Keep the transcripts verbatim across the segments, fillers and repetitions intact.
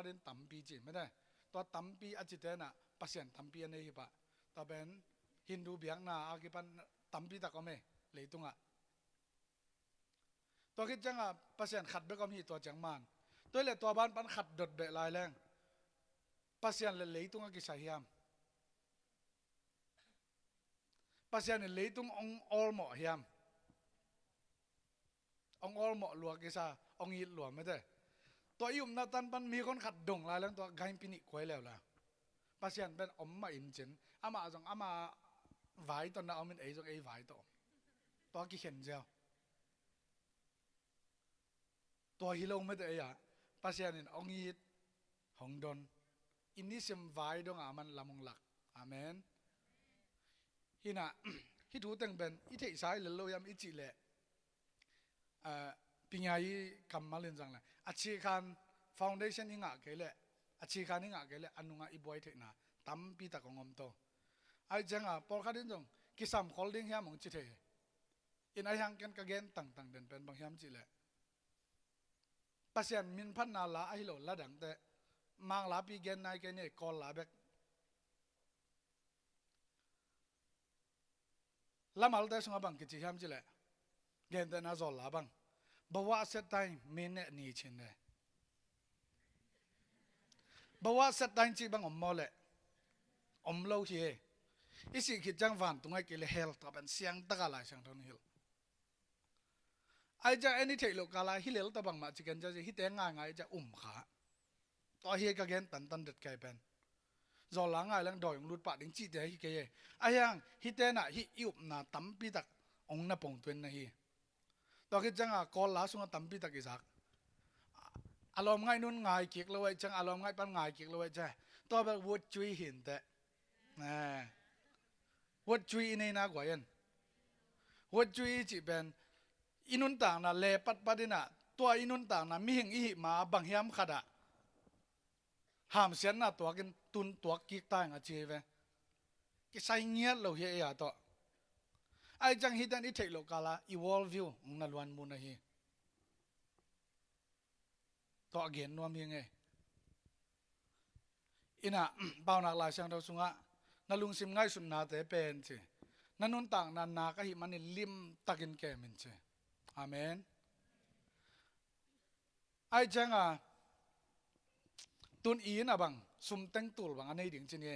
Din tampi ci mete. Tua tampi a cite na Pasian tampi a nei hi pah. Tua pen Hindu biakna a kipan tampi tak om e leitungah. Tua khit ciangah Pasian khat bek om hi tua ciang man. Tua le tua ban pan khat dot beh lai leng Pasian le leitung a kisai hiam? Pasian in leitung ong awlmawh hiam? Ong awlmawh lua kisa, ong it lua mete. Tua i upna tan pan mi kon khat dong lai leng tua gaimpi nih kuai leu la. Pasian pen om mah in cin, amah zong ama vai tawh na om in ei zong ei vai tawh om. Tua kikhen ziau. Tua hi lo mete ei ah Pasian in ong it, hong don. I nisim vai dongah aman lam ong lak. Amen. Hina, hih thu teng pen i theihsa i lel lo hiam i cih leh, ah, pingai i kammal in zang le a cikhan foundation i ngah kei leh, a cikhan i ngah kei leh a nungah i buai theihna tampi tak ong om to. Ai ciangah pawlkhat in zong kisam khol ding hiam ong ci thei hi. In a hiang ken ka gen tangtang den pen bang hiam cih leh Pasian minphatna la ahi lo la dangte, Mang lapi gen nai kei ni, Kawl la bek. Lamalte sungah bang kici hiam cih leh, gentehna Zawl la bang, bawa set time minute ni cin de. Bawa set time cih bang om maw leh? Om lo hi e. I sih khit ciang vantung ai kei leh hell, tua pen siang taka Lai Siangtho na hilh. Ai ciang en i theih loh kala hi lel ta bangmah ci ken cia ci, hite ngaingai cia um kha. Tua hi ka gen tantan det kai pen. Zawl la ngai leng dawi ong lut pah ding cihte hi kei e. A hiang hite na hih i upna tampi tak ong na pong tuin na hi. Tua khit cianga Kawl la sungah tampi tak i zak. A lawm ngaih nun ngai kik lo ai ciang, a lawm ngaih pan ngai kik lo ai ciang. Tua bel word cui hinteh. Word cui i neina guai en. Word cui i cih pen i nuntakna le patpat inah, tua i nuntakna mihing i hih ma bang hiam khatah hamsiatna tuakin tun tuak kik ta ing a ci hi ve. Kisai ngiat lo hi a ei a tawh. Ai ciang hiten i theih loh kala i world view ong na luan mun ahi. Tua a gen nuam hi ngei. Inah, Paunak Lai Siangtho sungah na lungsim ngaihsutnate pen ci, na nuntakna nak ahi manin limtakin kem in ci. Amen. Ai cianga tun i inn a bang sum teng tul bang a nei ding ci ni.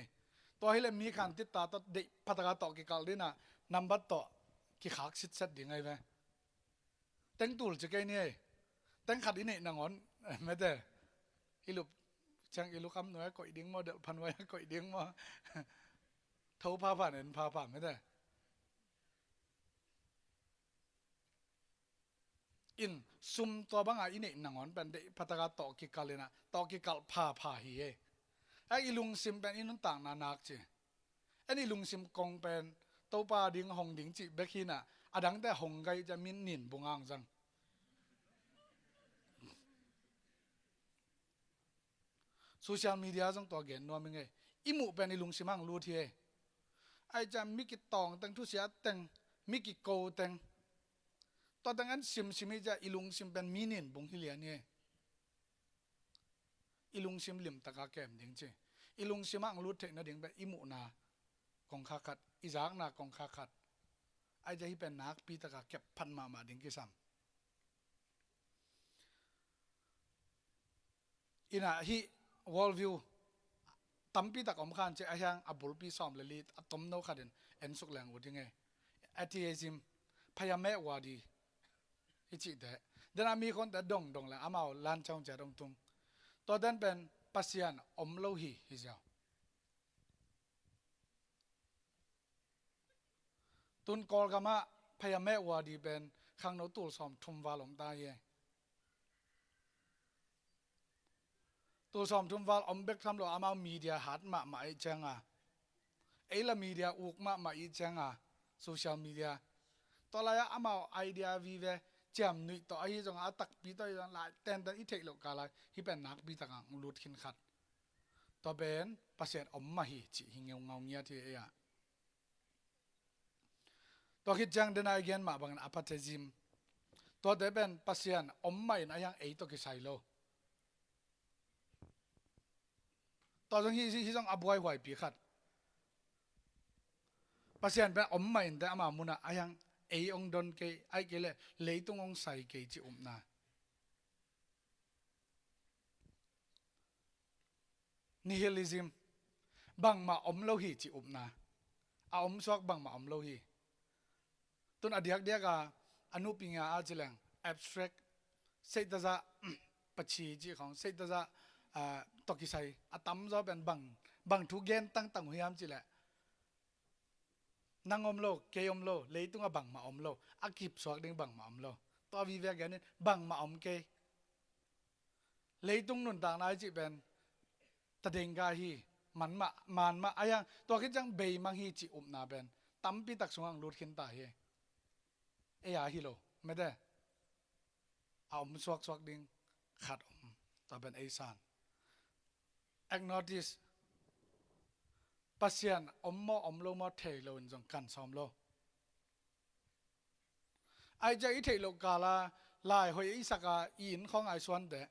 Tua hileh mi khan titta tawh deih phataka tawh kikalh dinah nambat tawh kikhak sitset ding ai ve. Teng tul ci kei ni ei. Teng khat i neih nangawn mete. I lup ciang i lukam nuai a koih ding maw, delh phanuai a koih ding maw? Tho phapha nen phapha mete. In sum tua banga i neih nangawn pen deih phataka tawh kikalh inah tawh kikalh phapha hi ei. A i lungsim pen i nuntakna nak ci. En i lungsim kong pen Topa ding hong ding cih bek hinah, a dangte hong gai cia min nin bungang zang. Social media zong tua gen nuam i ngei. I muh pen i lungsim ang lut hi ei. Ai cia mi kitawng teng, thusia teng, mi kiko teng, tua teng an simsim hi cia i lungsim pen mi nin bung hi lian hi ei. I lungsim limtaka kem ding ci. I lungsim ah ang lut theih nading beh i muhna kongkha khat, i zakna kongkha khat. Ai cia hi pen nakpi taka kep phat mahmah ding kisam. Inah hih world view tampi tak om khan ci a hiang a bulpi sawm le li a tomno khatin en suk leng uh ding ei. Atheism, phaya meh wadi i cihte. Dena mi khonte dongdong le amau lan caung cia dong tung. Tua den pen Pasian om lo hi hi ziau. Tun Kawlgamah phaya meh wadi pen khangno tul sawm thum val om ta hi. Tul sawm thum val om bek tham lo amau media hat mahmah ih cianga. Ei la media uk mahmah ih cianga. Social media. Tua lai-ah amau idea vive ciam nuih tawh ahi zongah a takpi tawh ahi zongah lai tenten i theih loh kala hi pen nakpi takang lut khin khat. Tua pen Pasian om mah hi cih hi ngeungau ngiat hi ei ah. Tua khit ciang dena i gen mah bangin apatheism. Tuate pen Pasian om mah in a hiang ei tawh kisai lo. Tua zong hi, hi, hi zong a buaihuaipi khat. Pasian pen om mah inteh ama munah, a hiang ei hong don kei, ahih kei leh leitung hong sai kei cih upna. Nihilism, bangmah om lo hi cih upna. A omsuak bangmah om lo hi. Tun a diakdiak a, a nupi ngia a ci leng abstract, seitazah, pachi cih khawng, seitazah, ah, tawh kisai a tamzaw pen bang, bang thu gen tangtang uh hiam cih leh, nang om lo, kei om lo, leitungah bangmah om lo, a kipsuak ding bangmah om lo. Tua vive a genin bangmah om kei. Leitung nuntakna i cih pen tadengga hi, man mah, man mah, a hiang tua khit ciang beimang hi cih upna pen tampi tak sungah hong lut khinta hi. Ei a hi lo, mete. A om suaksuak ding khat om, tua pen ei san. Agnostic, Pasian om maw om lo maw thei lo in zong kan sawm lo. Ahih ciang i theih loh kala lai hoih i sak a, i inn khawng a i suante,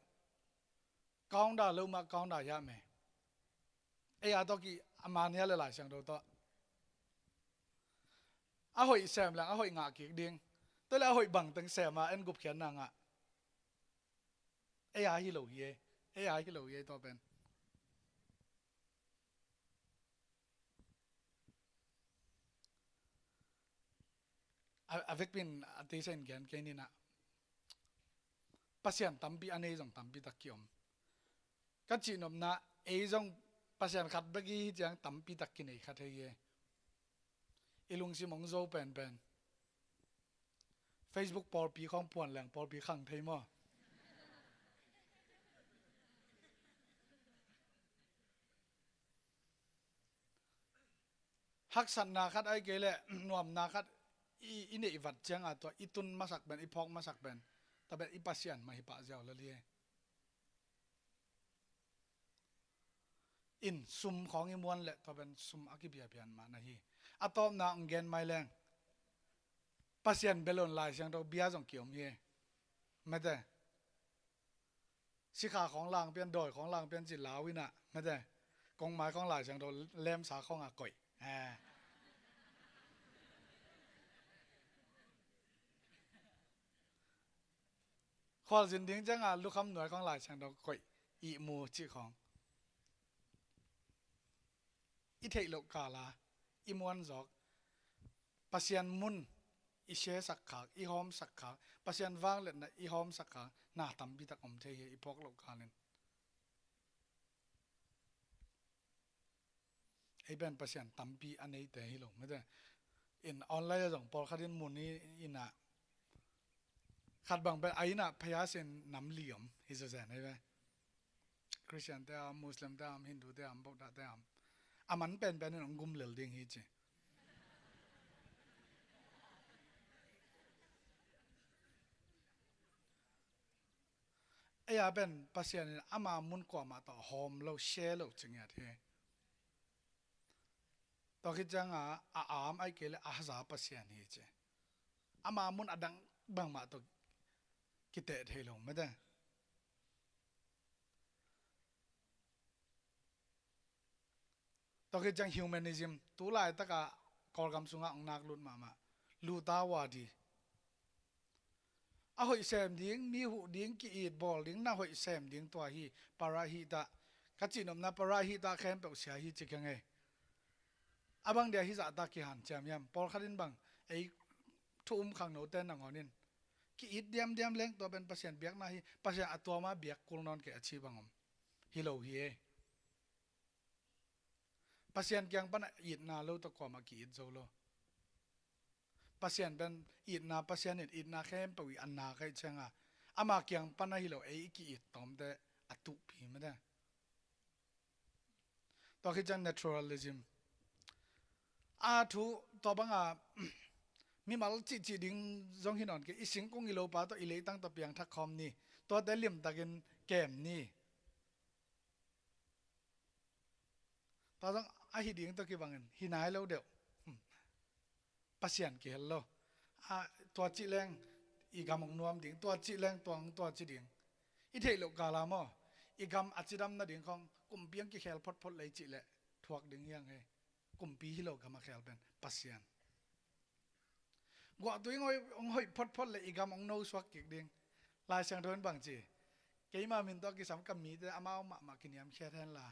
countdown lo mah countdown hiam e. Ei a tawh ki a man hia le Lai Siangtho tawh. A hoih sem leng a hoih ngah kik ding. Tua le a hoih bangteng sem a en gupkhiatna ngah. Ei a hi lo hi e. Ei a hi lo hi e tua pen. A, a vekpi in a teisa in gen kei ni na. Pasian tampi a nei zong tampi tak ki om. Ka cihnopna, ei zong Pasian khat bek i hi ciang tampi tak kinei kha thei hi e. I lungsim hong zo penpen. Facebook pawlpi khawng puan leng pawlpi khang thei maw? Haksatna khat ahih kei leh nuamna khat i, i neih vat ciang a, tua i tun masak pen, i phawk masak pen, tua pen i Pasian mah hi pah ziau lel hi. In sum khawng i muan leh tua pen sum a kipiapian mah na hi. A tawpna hong gen mai leng, Pasian bia lo in Lai Siangtho bia zong ki om hi. Mete. Sikha khawng lang pian, dawi khawng lang pian ci lau in a, mete. Kongmai khawng Lai Siangtho lemsa khawng a koih. Eh. Khualzin ding ciang a lukham nuai khawng Lai Siangtho koih, ihmu cih khawng. I theih loh kala i muanzawk, Pasian mun i siasak khak, i hawmsak khak, Pasian vangliatna i hawmsak khak na tampi tak om thei hi, i phawk loh kalin. Ei pen Pasian tampi a neite hi lo, mete. In online a zong pawlkhat in mun i, in a, khat bang pen a in a phaya sin nam li om hi zazen ei ve. Christian te a om, Muslim te a om, Hindu te a om, Buddha te a om. A man penpen in hong gum lel ding hi ci. Ei a pen Pasian in ama mun kuamah tawh hawm lo, share lo ci ngiat hi. Tua khit ciang a, a am ahih kei leh a haza Pasian hi ci. Ama mun a dang bangmah tawh kiteh thei lo, mete. Tua khit ciang humanism, tu laitak a Kawlgam sungah hong nak lut mahmah. Lutherwadi. A hoih sem ding, mi huh ding, ki-it bawl ding, na hoih sem ding tua hi, parahita. Ka cihnopna parahita khempeuh sia hi ci keng e. A bang dia hih zahtak kihanciam hiam? Pawlkhat in bang, ei thu um khangnote nangawn in, ki-it diamdiam leng tua pen Pasian biakna hi, Pasian a tuam a biak kul nawn kei a ci bang om. Hi lo hi e. Pasian kiang pan a itna lo tawh kuamah ki-it zo lo. Pasian pen itna Pasian in itna khempeuh i a nak ahih ciang a, ama kiang pan a hi lo ei i ki-it tawmte a tuhpi mete. Tua khit ciang naturalism. A thu tua bang a, mimal cihcih ding zong hi nawn kei, i singkung i lopa tawh i leitang tawh piangthak khawm ni. Tuate limtakin kem ni. Tua zong a hi ding tawh kibangin hi nai lo deuh. Hmm. Pasian kihel lo. A, tua cih leng i gam hong nuam ding, tua cih leng tua hong tua ci ding. I theih loh kala maw, I gam a cidam nading khong kumpi hong kikhel photphot lei cih leh thuak ding hi hang hi. Kumpi hi lo gam a khel pen Pasian. Guahtui hong hoih, hong hoih photphot leh i gam hong nosuak kik ding. Lai Siangtho in bang ci? Keima min tawh kisam ka mite amau mahmah kiniamkhiat hen la,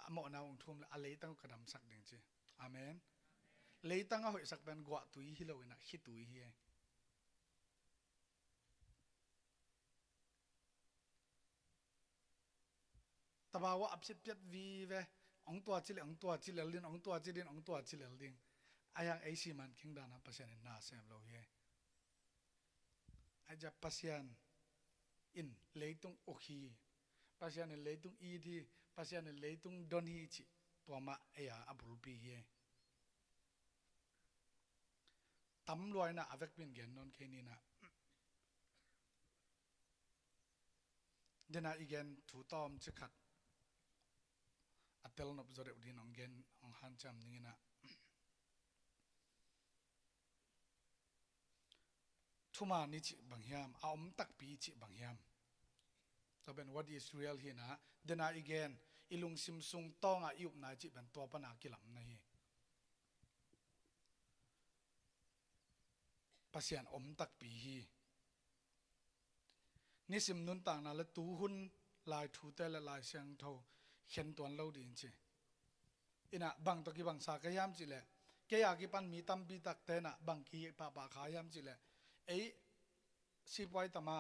a mawhna hong thum leh a leitang uh ka damsak ding ci. Amen. Leitang a hoihsak pen guahtui hi lo in ah khitui hi. Tabawa a psiatpiat vive, hong tua ci lel, hong tua ci lel ding, hong tua ci ding, hong tua ci lel ding. Ahi hang ei siman khing dan a Pasian in na sem lo hi. Ahi zia Pasian in leitung uk hi. Pasian in leitung it hi. Pasian in leitung don hi cih tua mah ei a a bulpi hi. Tam lua in ah a vekpi in gen nawn kei ni in ah. Dena i gen thu tawm ci khat a telnop zaw deuh ding hong gen, hong hanciam ning in ah. Thuman i cih bang hiam, a om takpi i cih bang hiam? Tua pen what is real hi in ah, dena i gen, i lungsim sung tawng a i upna i cih pen tua pan a kilamna hi. Pasian om takpi hi. Nisim nuntakna le tuhun Lai thute le Lai Siangtho khen tuan lo ding ci. In ah bang tawh kibangsa ka hiam cih leh, kei a kipan mi tampi takte in ah bang kipahpah kha hiam cih leh, ei sipuai tama,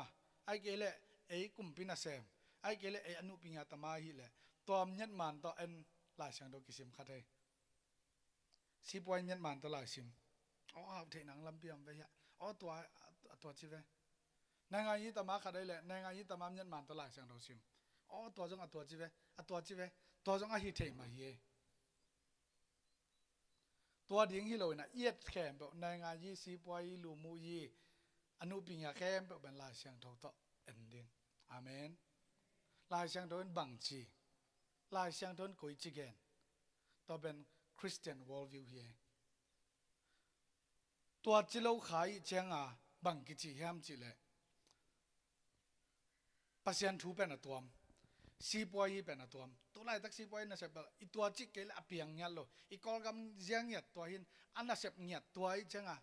ahih kei leh ei kumpi nasem, ahih kei leh ei a nuhpinga tama ahih leh, tua ngiat man tawh en Lai Siangtho kisim kha thei. Sipuai ngiat man tawh Lai sim. Aw, a hau theih nang lampi om ve hiah. Aw, tua, a tua ci ve. Naingan i tama khat ahih leh, naingan i tama ngiat man tawh Lai Siangtho sim. Aw, tua zong a tua ci ve, a tua ci ve. Tua zong a hi thei mah hi e. Tua ding hi lo in ah, i et khempeuh, naingan i, sipuai i, lum uh i, a nuhpinga khempeuh pen Lai Siangtho tawh en ding. Amen. Lai Siangtho in bang ci? Lai Siangtho in koi ci gen? Tua pen Christian worldview hi e. Tua ci lo kha i ciang a bang kici hiam cih leh, Pasian thu pen a tuam, sipuai hi pen a tuam. Tu laitak sipuai nasep bel i tua cih kei leh a piang ngiat lo. I Kawlgam zia ngiat tua hi in, a nasep ngiat tua i ciang a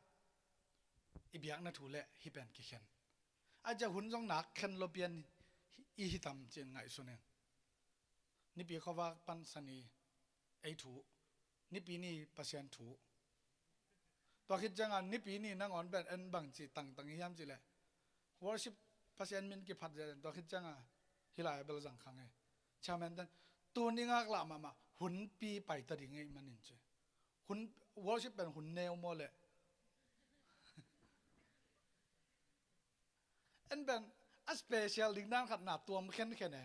i biakna thu leh hi pen kikhen. Ahi zia hun zong nak khen lo pian i hi tam ci-in ngaihsun in. Nipi khuavak pan Sani ei thu, Nipi ni Pasian thu. Tua khit ciang a Nipi ni nangawn pen en bang ci tangtang hiam cih leh, worship Pasian min kiphat zia, tua khit ciang a hi lai a bel zang khang e. Chairman ten, tun i ngaklah mahmah hunpi paita ding e i manin ci. Hun, worship pen hun neu maw leh? En pen a special ding dan khat na tuam khenkhen e.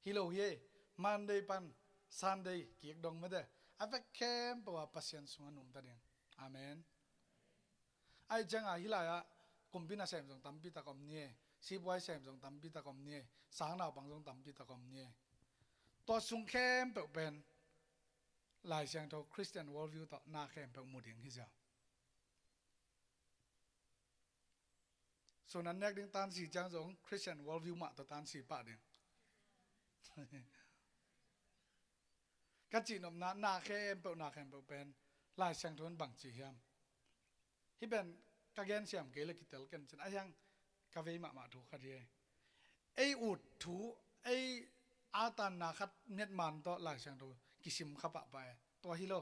Hi lo hi e, Monday pan Sunday kik dong mate, a vek khempeuh a Pasian sungah numta ding. Amen. Ahi ciang a hi lai ah kumpi nasem zong tampi tak om ni e, sipuai sem zong tampi tak om ni e, sang naupang zong tampi tak om ni e. Tua sung khempeuh pen Lai Siangtho Christian worldview tawh na khempeuh mu ding hi ziau. Sun an nek ding tansi ciang zong Christian worldview mah tawh tansi pah ding. Ka cihnopna, na khempeuh, na khempeuh pen Lai Siangtho in bang ci hiam? Hih pen ka gen siam kei leh kitel ken cin, ahi hang ka vei mahmah thu khat hi. Ei ut thu, ei atanna khat miatman tawh Lai Siangtho kisim kha pahpah e. Tua hi lo.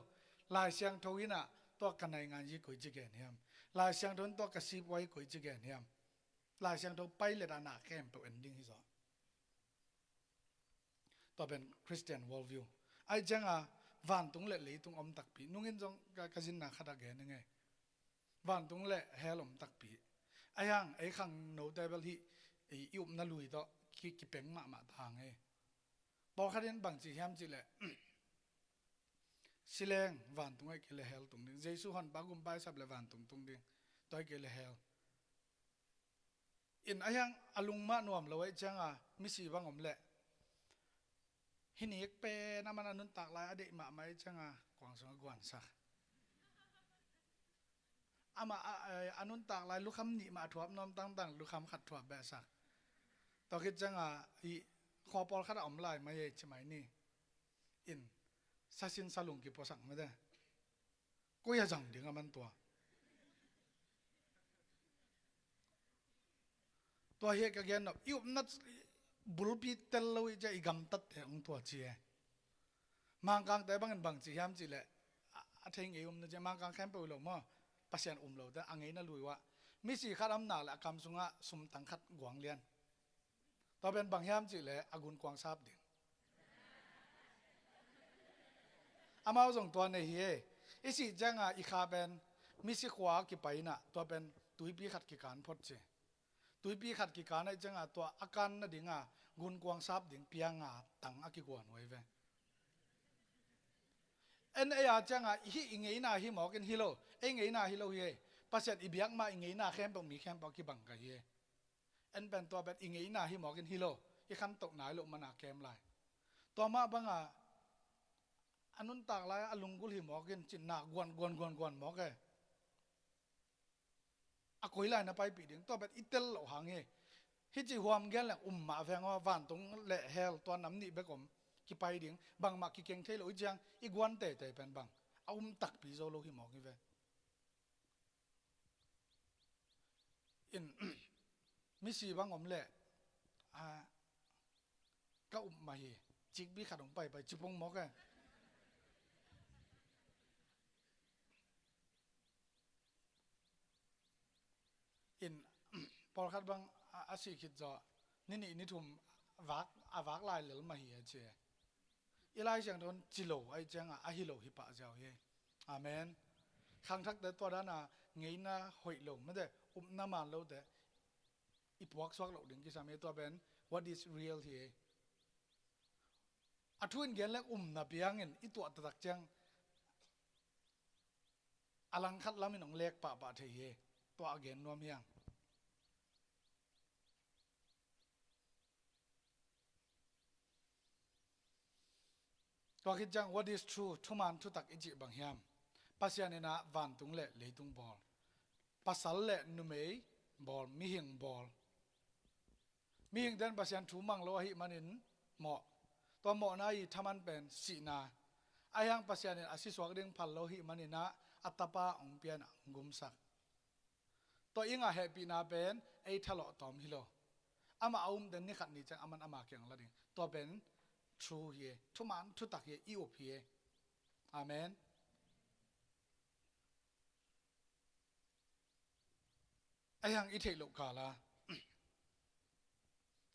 Lai Siangtho in ah tua ka naingan yi koi ci gen hiam? Lai Siangtho in tua ka sipuai koi ci gen hiam? Lai Siangtho pilot ah na khempeuh en ding hi zaw. Tua pen Christian worldview. Ahi ciang a vantung le leitung om takpi. Nungin zong ka, ka zinna khat ah gen ing e. Vantung le hell om takpi. Ahi hang ei khangnote bel hih i, i upna lui tawh ki, kipeng mahmah ta hang e. Pawlkhat in bang ci hiam cih leh, si leng vantung ahih kei leh hell tung ding. Jesu honpa gumpa i sap leh vantung tung ding. Tua ahih kei leh hell. In ahi hang a lung mah nuam lo ahih ciang a misi bang om leh, hih nik pen aman a nuntak lai a deih mahmah ahih ciang a kuang sungah guansak. Amah a, a, a nuntak lai lukham nih mah thuap nuam tangtang lukham khat thuap behsak. Tua khit ciangah i khua pawlkhat a om lai mai ei ci mai ni. In sasin salung kipuasak mete. Koi a zang ding a man tua. Tua hi ka gen nop i upna bulpi tel lo i cia i gamtatte hong tua ci e. Mangkangte bangin bang ci hiam cihleh a, a thei ngei um na cia Mangkang khempeuh i lo maw? Pasian um lote a ngeina lui uah misi khat am nak le a kam sungah sumtang khat guang lian. Tua pen bang hiam cihleh a gunkuang sap ding. Amau zong tua nei hi e. I sih cianga i kha pen misi khua kipai inah tua pen tuipi khat kikan phot ci. Tuipi khat kikan aih cianga tua a kan nadinga gunkuang sap ding pianga tang a kiguan uh ahi ve. En ei a cianga hih i ngeina hi mawkin hi lo. Ei ngeina hi lo hi e. Pasian i biak mah i ngeina khempeuh mi khempeuh a kibang ka hi e. En pen tua pen i ngeina hi mawkin hi lo. I khantoh nai loh mana kem lai. Tua mah banga a nuntak lai a lunggulh hi mawkin cinna guan guan guan guan mawk e. A koi lai na paipih ding tua pen i tel loh hang hi. Hih ci huam gen leng um mah veng aw vantung le hell tua nam nih bek om kipai ding bangmah kikeng thei loh i ciang i guan teitei pen bang a um takpi zo lo hi mawk hi ve. In misi bang om leh a ka up mah hi. Cikbi khat hong paipai cipong mawk e. In pawlkhat bang a, a sih khit zawh ni nih ni thum vak a vak lai lel mah hi a ci e. I Lai Siangtho in ci lo aih cianga a hi lo hi pah ziau hi. Amen. Khangthakte tua dana ngeina hoih lo mete upna man lote i puaksuak loh ding kisam hi tua pen what is real hi. A thu in gen leng umna piangin i tuah taktak ciang a langkhat lamin hong lek pahpah thei hi. Tua a gen nuam hiang. Tua khit ciang what is true thuman thutak i cih bang hiam? Pasian inah vantung le leitung bawl, pasal le numei bawl, mihing bawl. Mihingte in Pasian thu mang lo ahih manin mawh. Tua mawhna i thaman pen sihna. Ahi hang Pasian in a sisuak ding phal lo ahih maninah a tapa hong pianah hong gumsak. Tua i ngah hehpihna pen ei thalawh tawm hi lo. Amah a umte nikhat ni ciang aman ama kiang la ding. Tua pen thu hi e. Thuman thutak hi e. I up hi e. Amen. Ahi hang i theih loh kala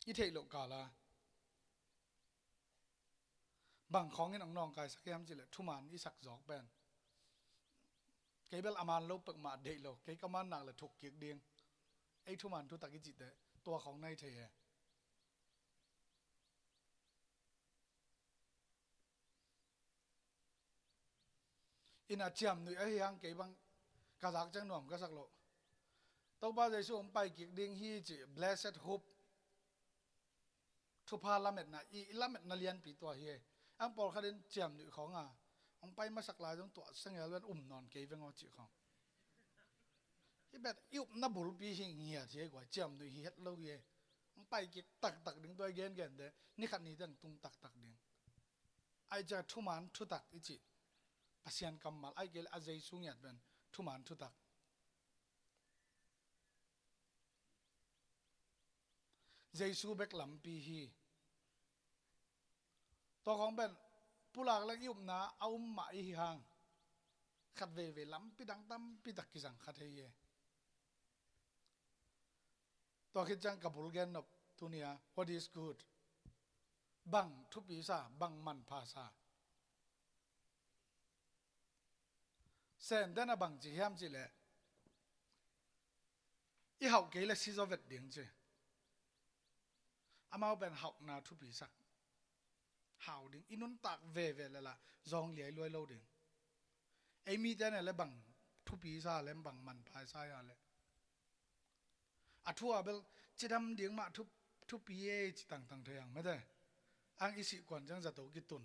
i theih loh kala bang khawngin hong nawngkaisak hiam cihleh thuman i sak zawk pen kei bel a man lo pek mah deih lo, kei ka man nak le thuk kik ding. Ei thuman thutak i cihteh tua khawng nai thei e. Ina ciamnuih ahi hang kei bang ka zak ciang nuam ka sak loh. Topa Jesu hong pai kik ding hi cih blessed hope. Thupha lametna i, i lametna lianpi tua hi e. Ang pawlkhat in ciamnuih khawng a hong pai masak lai zong tuah sengel ven um nawn kei veng aw cih khawng. Hi bet i upna bulpi hi ngiat hi e guai, ciamnuih hi het lo hi e. Hong pai kik taktak ding tua i gengen de nikhat ni teng tung taktak ding. Ai cia thuman thutak i cih Pasian kammal ai kei le a Jesu ngiat pen thuman thutak. Jesu bek lampi hi. Tua khawng pen pulak leng i upna a um mah i hi hang khat veivei lampi dang tampi tak kizang khat hei hi. Tua khit ciang ka bul gen nop tunia what is good? Bang thupi sa, bang manpha sa? Sen den a bang ci hiam cihleh i hauh kei le sizaw vet ding ci. Amau pen hauhna thupi sak. Hau ding i nuntak veve le lah zawng liai luai lo ding. Ei mite ne le bang thupi sa le bang manphai sa ya le a thu a bel cidam ding mah thupi ei ci tangtang thei ang mete. Ang i sih kuan ciang zato kitun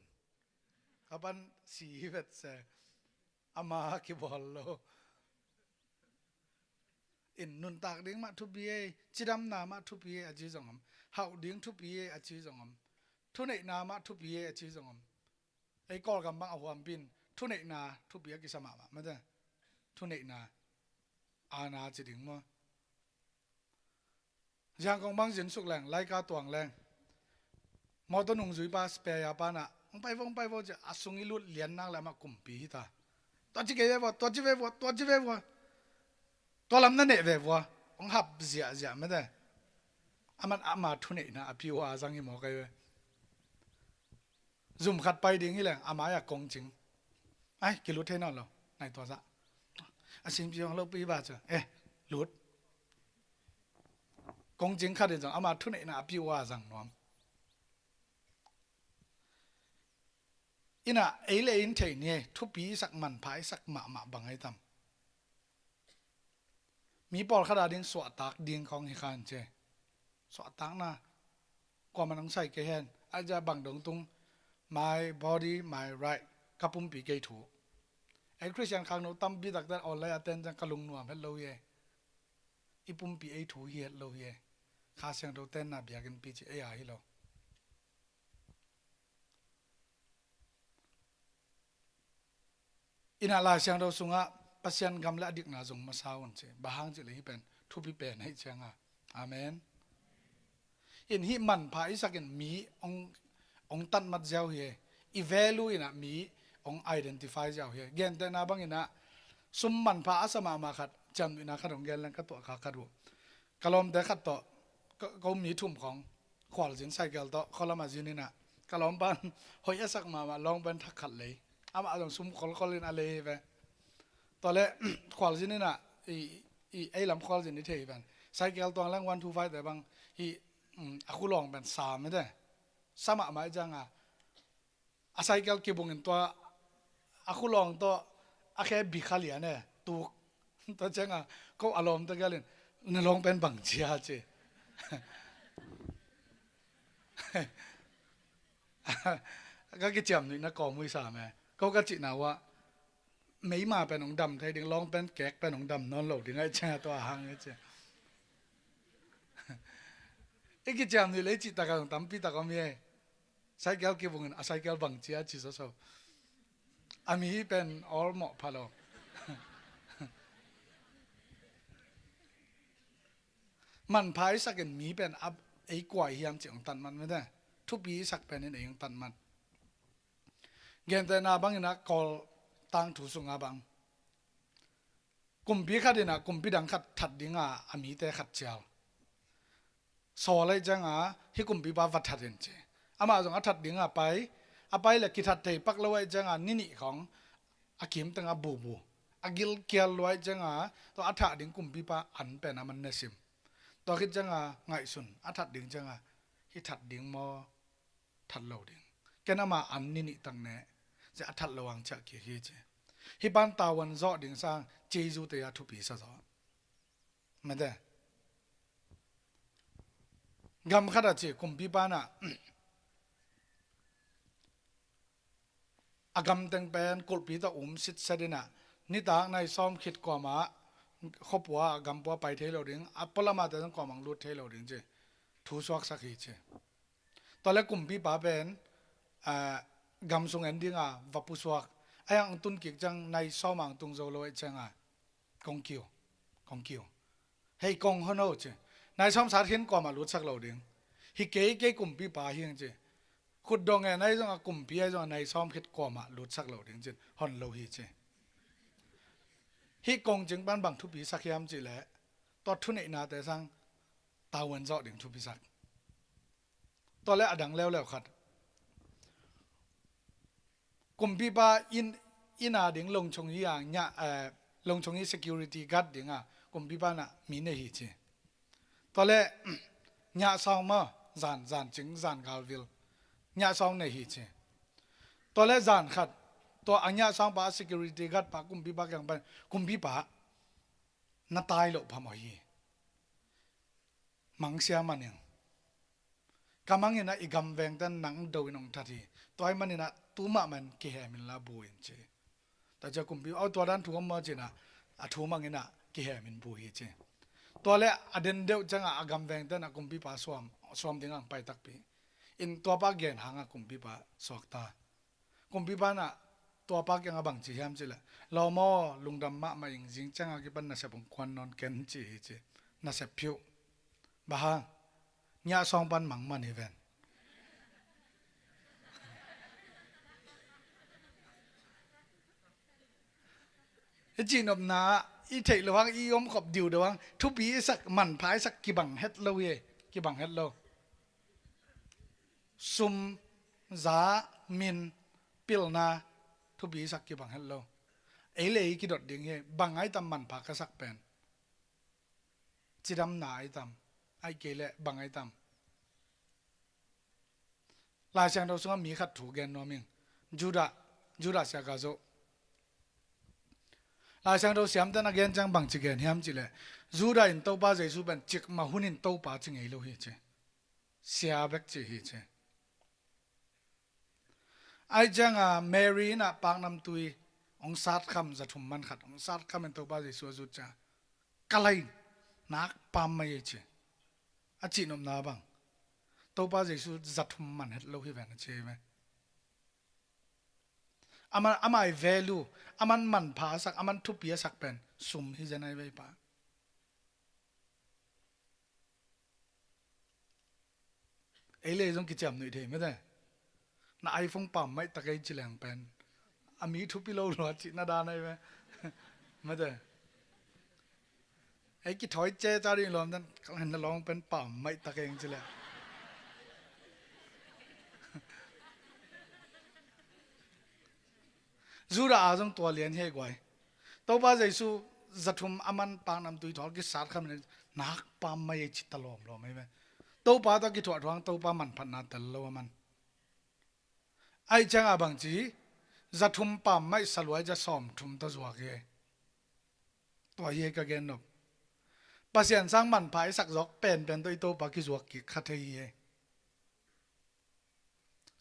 a pan si hi vet se. Ama kibawl lo. In nuntak ding mah thupi ei, cidamna mah thupi ei a ci zong om. Hauh ding thupi e a ci zong om. Thuneihna mah thupi e a ci zong om. Ei Kawlgam bang a huampin thuneihna thupi a kisa mahmah mate. Thuneihna aana ci ding maw? Ziangkong bang zinsuk leng, laika tuang leng, mawtaw nungzuipa spare ya panah hong pai vo, hong pai vo ci a sung i lut lian nak le amah kumpi hita. Tua ci kei ve vua, tua ci ve vua, tua ci ve vua. Tua lam na neh ve vua. Hong hap ziahziah mate. Aman ama thuneihna a pi uh a zang hi maw kai ve. Zum khat pai ding hi leng a mai-ah kongcing. Ai, kilut thei nawn lo. Nai tua zah a simpi hong lopi ba cu. Eh, lut. Kongcing khat in zong ama thuneihna a pi uh a zang nuam. Inah ei le ei in thei ni ei, thupi i sak, manpha i sak mahmah bang ei tam. Mi pawlkhat a ding suahtak ding khawng hi khan ci. Suahtakna kuamah nong sai kei hen. A zia bang dong tung, my body, my right, ka pumpi kei thu. Ei Khristian khangno tampi takte online a ten ciang ka lungnuam het lo hi ei. I pumpi ei thu hi het lo hi ei. Kha Siangtho tenna biakinn pi ci ei a hi lo. Inah Lai Siangtho sungah Pasian gam le a dikna zong masa un ci. Bang hang cih le hih pen thupi pen ahih cianga. Amen. In hih manpha i sakin mi hong, hong tatmat ziau hi. I value inah mi hong identify ziau hi. Gentehna bang inah sum manpha a sa mahmah khat, ciamnuihna khat hong gen leng ka tuah kha khat uh. Ka lawmte khat tawh, ka, ko mi thum khawng khualzin cycle tawh khualam a zin inah, ka lawmpan hoih a sak mahmah long pant thak khat lei. Amah zong sum kholkhol in a lei hi ve. Tua le khualzin inah i, i ei lam khualzin i thei hi ven. Cycle tuang leng one two five te bang hi, um, a khulawng pen sa mete. Sa mahmah i cianga a cycle kibungin tua a khulawng tawh a khe bi kha lian e, tuk. Tua cianga ko a lawmte gelin, na long pen bang cia ci. Ka kiciamnuihna kawmui sa me. Ko ka cihna uah meima pen hong dam thei ding, long pen kek pen hong dam nawn lo ding ahih cianga tua a hang e ci. I kiciamnuih le i cihtak a zong tampi tak om hi e. Cycle kivungin a cycle bang cia ci sawsaw. A mi hi pen all mawh pha lo. Manpha i sakin mi pen a ei kuai hiam ci hong tatmat mete. Thupi i sak penin ei hong tatmat. Gentehna bangin a Kawl tangthu sunga bang kumpi khat inah kumpi dang khat that dinga a mite khat cial. Saul ahih cianga hih kumpipa va that in ci. Amah zong a that dinga pai, a pai le kithat thei pak lo ahih cianga ni nih khawng a kimteng a bubu, a gilkial lua ahih cianga tua a thah ding kumpipa an pen a man ne sim. Tua khit cianga ngaihsun a that ding cianga hih that ding maw, that lo ding. Ken ama an ni nih tak ne, cia a that lo ang ciah kik hi ci. Hih pan tavuan zawh ding sang Jesu te a thupi sa zaw. Mete. Gam khat a ci kumpipa inah a gamteng pen kulhpi tawh um sitset inah nitak nai sawm khit kuamah khuapua a gampua pai thei lo ding, a pualamah te zong kuamah lut thei lo ding ci. Thu suaksak hi ci. Tua le kumpipa pen, ah, gam sung en dinga va pusuak. A yang tun kik ciang nai sawm ang tung zo lo ahih cianga kong kiu, kong kiu. Hei kong hono ci. Nai sawm sat khin kuamah lutsak lo ding. Hi kei, kei kumpipa hi ang ci. Khutdong e nai zonga kumpi ahi zonga nai sawm khit kuamah lutsak lo ding cin hon lo hi ci. Hih kongcing pan bang thupi sak hiam cih leh tua thuneihnate sang tavuan zawh ding thupi sak. Tua le a dang leuleu khat. Kumpipa inn, inn a ding longchong hi a, nya, eh, longchong hi security guard dinga kumpipa inah mi nei hi ci. Tua le nya sawng maw, zan, zan cing, zan galvil nya sawng nei hi ci. Tua le zan khat tua a nya sawngpa a security guard pa kumpipa kiang pan, kumpipa, na tai loh phamawh hi. Mangsia man ing. Ka mang inah i gam vengte nang do in hong that hi. Tua ahih man inah tu mahmah kihem inla bu in ci. Tua cia kumpi, aw tua dan thu om maw ci inah a thu mang inah kihem in bu hi ci. Tua le a den deuh ciangah a gam vengte inah kumpipa suam sawm ding ang pai takpi. In tuapa gen hanga kumpipa suakta. Kumpipa na tuapa kianga bang ci hiam cileh, lawm aw, lungdam mahmah ing, zing cianga kipan nasep hong kuan nawn ken ci hi ci. Nasep phiuh. Bang hang? Ngiah sawng pan mangman hi ven. I cihnopna i theih loh hang, i omkhop diudiu hang, thupi i sak, manpha i sak kibang het lo hi. Kibang het lo. Sum, za, min, pilna, thupi i sak kibang het lo. Ei le ei kidot ding hi. Bang ai tam manpha ka sak pen? Cidamna ai tam? Ai kei le bang ai tam? Lai Siangtho sungah mi khat thu gen nuam ing. Judah, Judah Iskariot. Lai Siangtho siamten a gen ciang bang ci gen hiam cileh, Judah in Topa Jesu pen cikmah hun in Topa ci ngei lo hi ci. Sia bek ci hi ci. Ai cianga Mary in a paknamtui hong satkham, zathum man khat hong satkham in Topa Jesu a zut ciang, ka lai nakpam mai ei ci. A cihnopna bang? Topa Jesu zathum man het lo hi ven a ci hi ve. Ama, ama i value, aman manpha a sak, aman thupi a sak pen sum hi zen ai vei pa. Ei le ei zong kiciam nuih thei mete. Na iPhone pam maih tak ei ci leng pen a mi thupi lo lua cihna dan ai ve. Mete. Ei kithawi ce ca ding lawm dan, ka hen na lawng pen pam maih tak ei ci leng. Judah a zong tua lian hi ei guai. Topa Jesu zathum aman paknamtui thawl kisat kham in nakpam mai ei ci ta lawmlawm ei ve. Topa tawh kithuah thuang, Topa manphatna tel lo aman. Ai cianga bang ci, zathum pam maih sa luai cia sawmthum tawh zuak hi ei. Tua hi ei ka gen nop. Pasian sang manpha i sak zawk penpen tawh i Topa kizuak kik kha thei hi ei.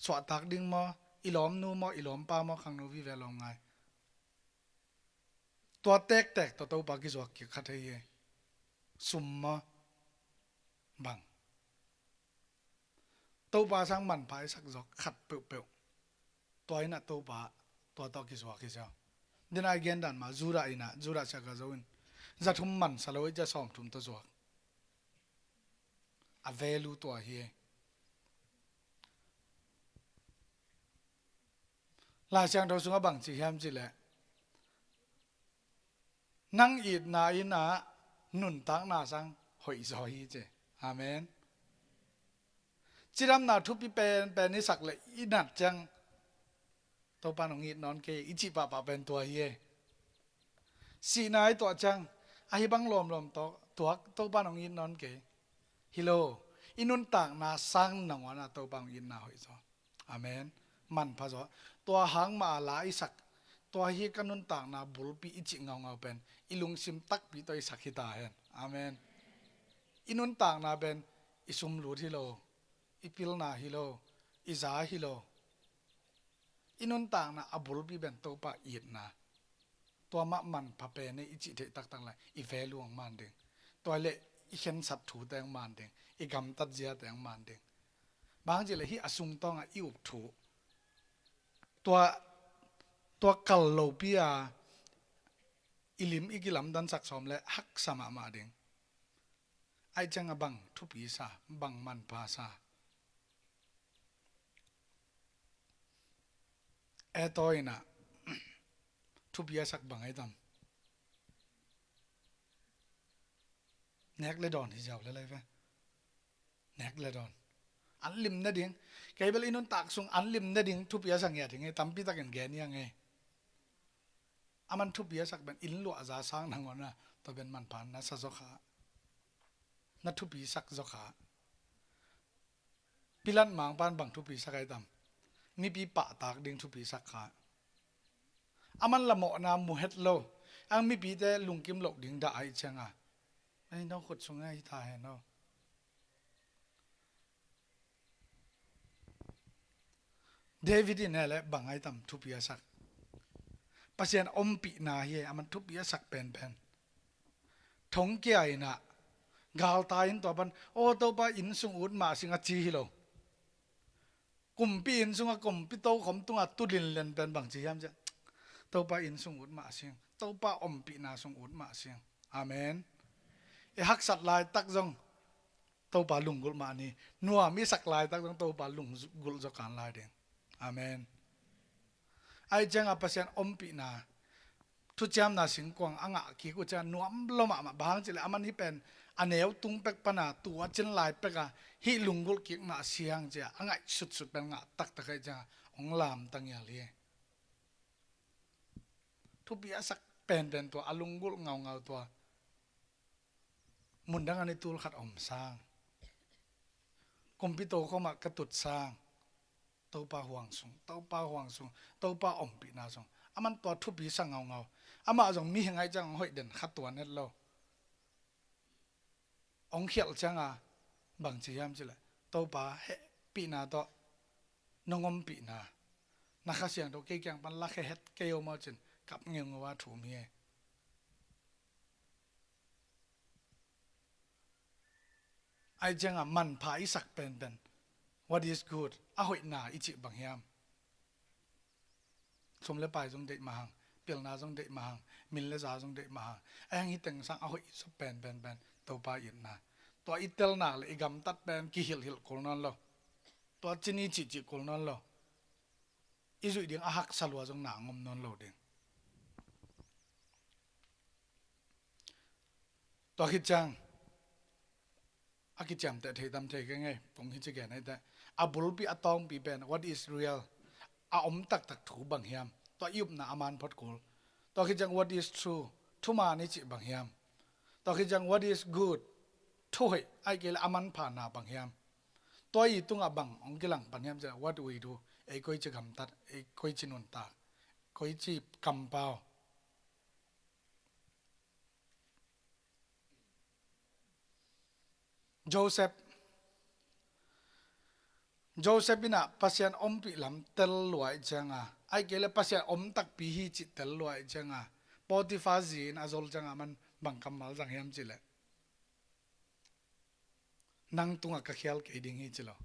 Suahtak ding maw, i lawmnu maw, i lawmpa maw, khangno vive lawm ngai. Tua tektek tawh Topa kizuak kik kha thei hi ei. Sum maw, bang? Topa sang manpha i sak zawk khat peuhpeuh, tua in a Topa tua tawh kizuak hi sia. Dena i gen dan mah, Judah in a, Judah Iskariot in zathum man sa lo ei cia sawmthum tawh zuak. A value tua hi ei. Lai Siangtho sungah bang ci hiam cileh, nang itna in a nuntakna sang hoihzaw hi ci. Amen. Cidamna thupi penpen i sak le i nat ciang, Topa nong it nawn kei i cih pahpah pen tua hi ei. Sihna i tuah ciang, ahi bang lawmlawm tawh tuak, Topa nong it nawn kei. Hi lo, i nuntakna sang nangawn a Topa hong itna hoih zaw. Amen. Manpha zaw. Tua hang mah a la i sak, tua hi ka nuntakna bulpi i cih ngaungau pen i lungsim takpi tawh i sak hi ta hen. Amen. I nuntakna pen i sumlut hi lo, i pilna hi lo, i za hi lo. I nuntakna a bulpi pen Topa itna. Tua mah manpha pen ei i cih theih taktak lai i value hong man ding. Tua leh i khensat thute hong man ding, i gamtat ziate hong man ding. Bang hang cileh hih a sung tawngah i up thu, tua, tua kal lopi a i lim i kilamdansak sawm le haksa mahmah ding. Ai cianga bang thupi sa, bang manpha sa? Etaw in a thupi a sak bang ai tam? Nek le dawn hi ziau le lai ve. Nek le dawn. An lim nading. Kei bel i nuntak sung an lim nading thupi a sak ngiat hi ngei, tampi takin gen hi a ngei. Aman thupi a sak pen inn luahza sang nangawn a, tua pen manpha na sa zaw kha. Na thupi sak zaw kha. Pilat mangpan bang thupi sak ai tam? Mipi pahtak ding thupi sak kha. Aman lamawhna mu het lo. Ang mipite lungkim loh ding dah ai cianga, ei, no khut sung ai ta hen no. David in e le bang ai tam thupi a sak? Pasian ompihna hi ei, aman thupi a sak penpen. Thongkia in a Galtai in tua pan, "Aw Topa, inn sung ut mah sing," a ci hi lo. Kumpi inn sungah kumpi tokhom tungah tu linlen pen bang ci hiam ciah, "Topa, inn sung ut mah sing, Topa ompihna sung ut mah sing." Amen. I haksat laitak zong Topa lunggulh mah ni. Nuam i sak laitak zong Topa lunggulh zaw kan lai ding. Amen. Ahi ciangah Pasian ompihna, thuciamna singkuang a ngah kik uh ciang nuam lo mahmah. Bang hang cih leh aman hih pen a neu tung pek pana tua cin lai pekah hih lunggulh kik mah siang ciah a ngaih sutsut pen ngah taktak ahi ciangah hong lamta ngial hi. Thupi a sak penpen tua, a lunggulh ngaungau tua. Mundang a ni tul khat om sang, kumpi tokhom ah ka tut sang, Topa huang sung, Topa huang sung, Topa ompihna sung. Aman tua thupi sa ngaungau. Amah zong mihing ahi ciang hong hoih den kha tuan het lo. Hong khialh cianga bang ci hiam cih leh, "Topa hehpihna tawh nong ompihna, na Kha Siangtho kei kiang pan la khe het kei o maw," cin kap ngeungeu a thum hi. Ahi cianga manpha i sak penpen, what is good, a hoihna i cih bang hiam? Sum le pai zong deih mahang, pilna zong deih mahang, min le za zong deih mahang. Ahi hang hih teng sang a hoih i sop penpenpen Topa itna. Tua i telna le i gamtat pen kihilhhilh kul nawn lo. Tua cin i cihcih kul nawn lo. I zuih ding a haksa lua zong na ngom nawn lo ding. Tua khit ciang a kiciamteh thei tam thei kei ngei, kong hi ci gen ahi teh. A bulpi a tawngpi pen, what is real? A om taktak thu bang hiam? Tua i upna a man phot kul. Tua khit ciang, what is true? Thuman i cih bang hiam? Tua khit ciang, what is good? Thuhoih, ahi kei leh a manphana bang hiam? Tua i tungah bang hong kilang pan hiam cih leh, what we do? Ei koici gamtat, ei koici nuntak, koici kampau. Joseph, Joseph in ah Pasian ompih lam tel lua ahih cianga, ahi kei leh Pasian om takpi hi cih tel lua ahih cianga, Potiphar zi in a zol cianga man bang kammal zang hiam cih leh, "Nang tungah ka khial kei ding hi," ci lo.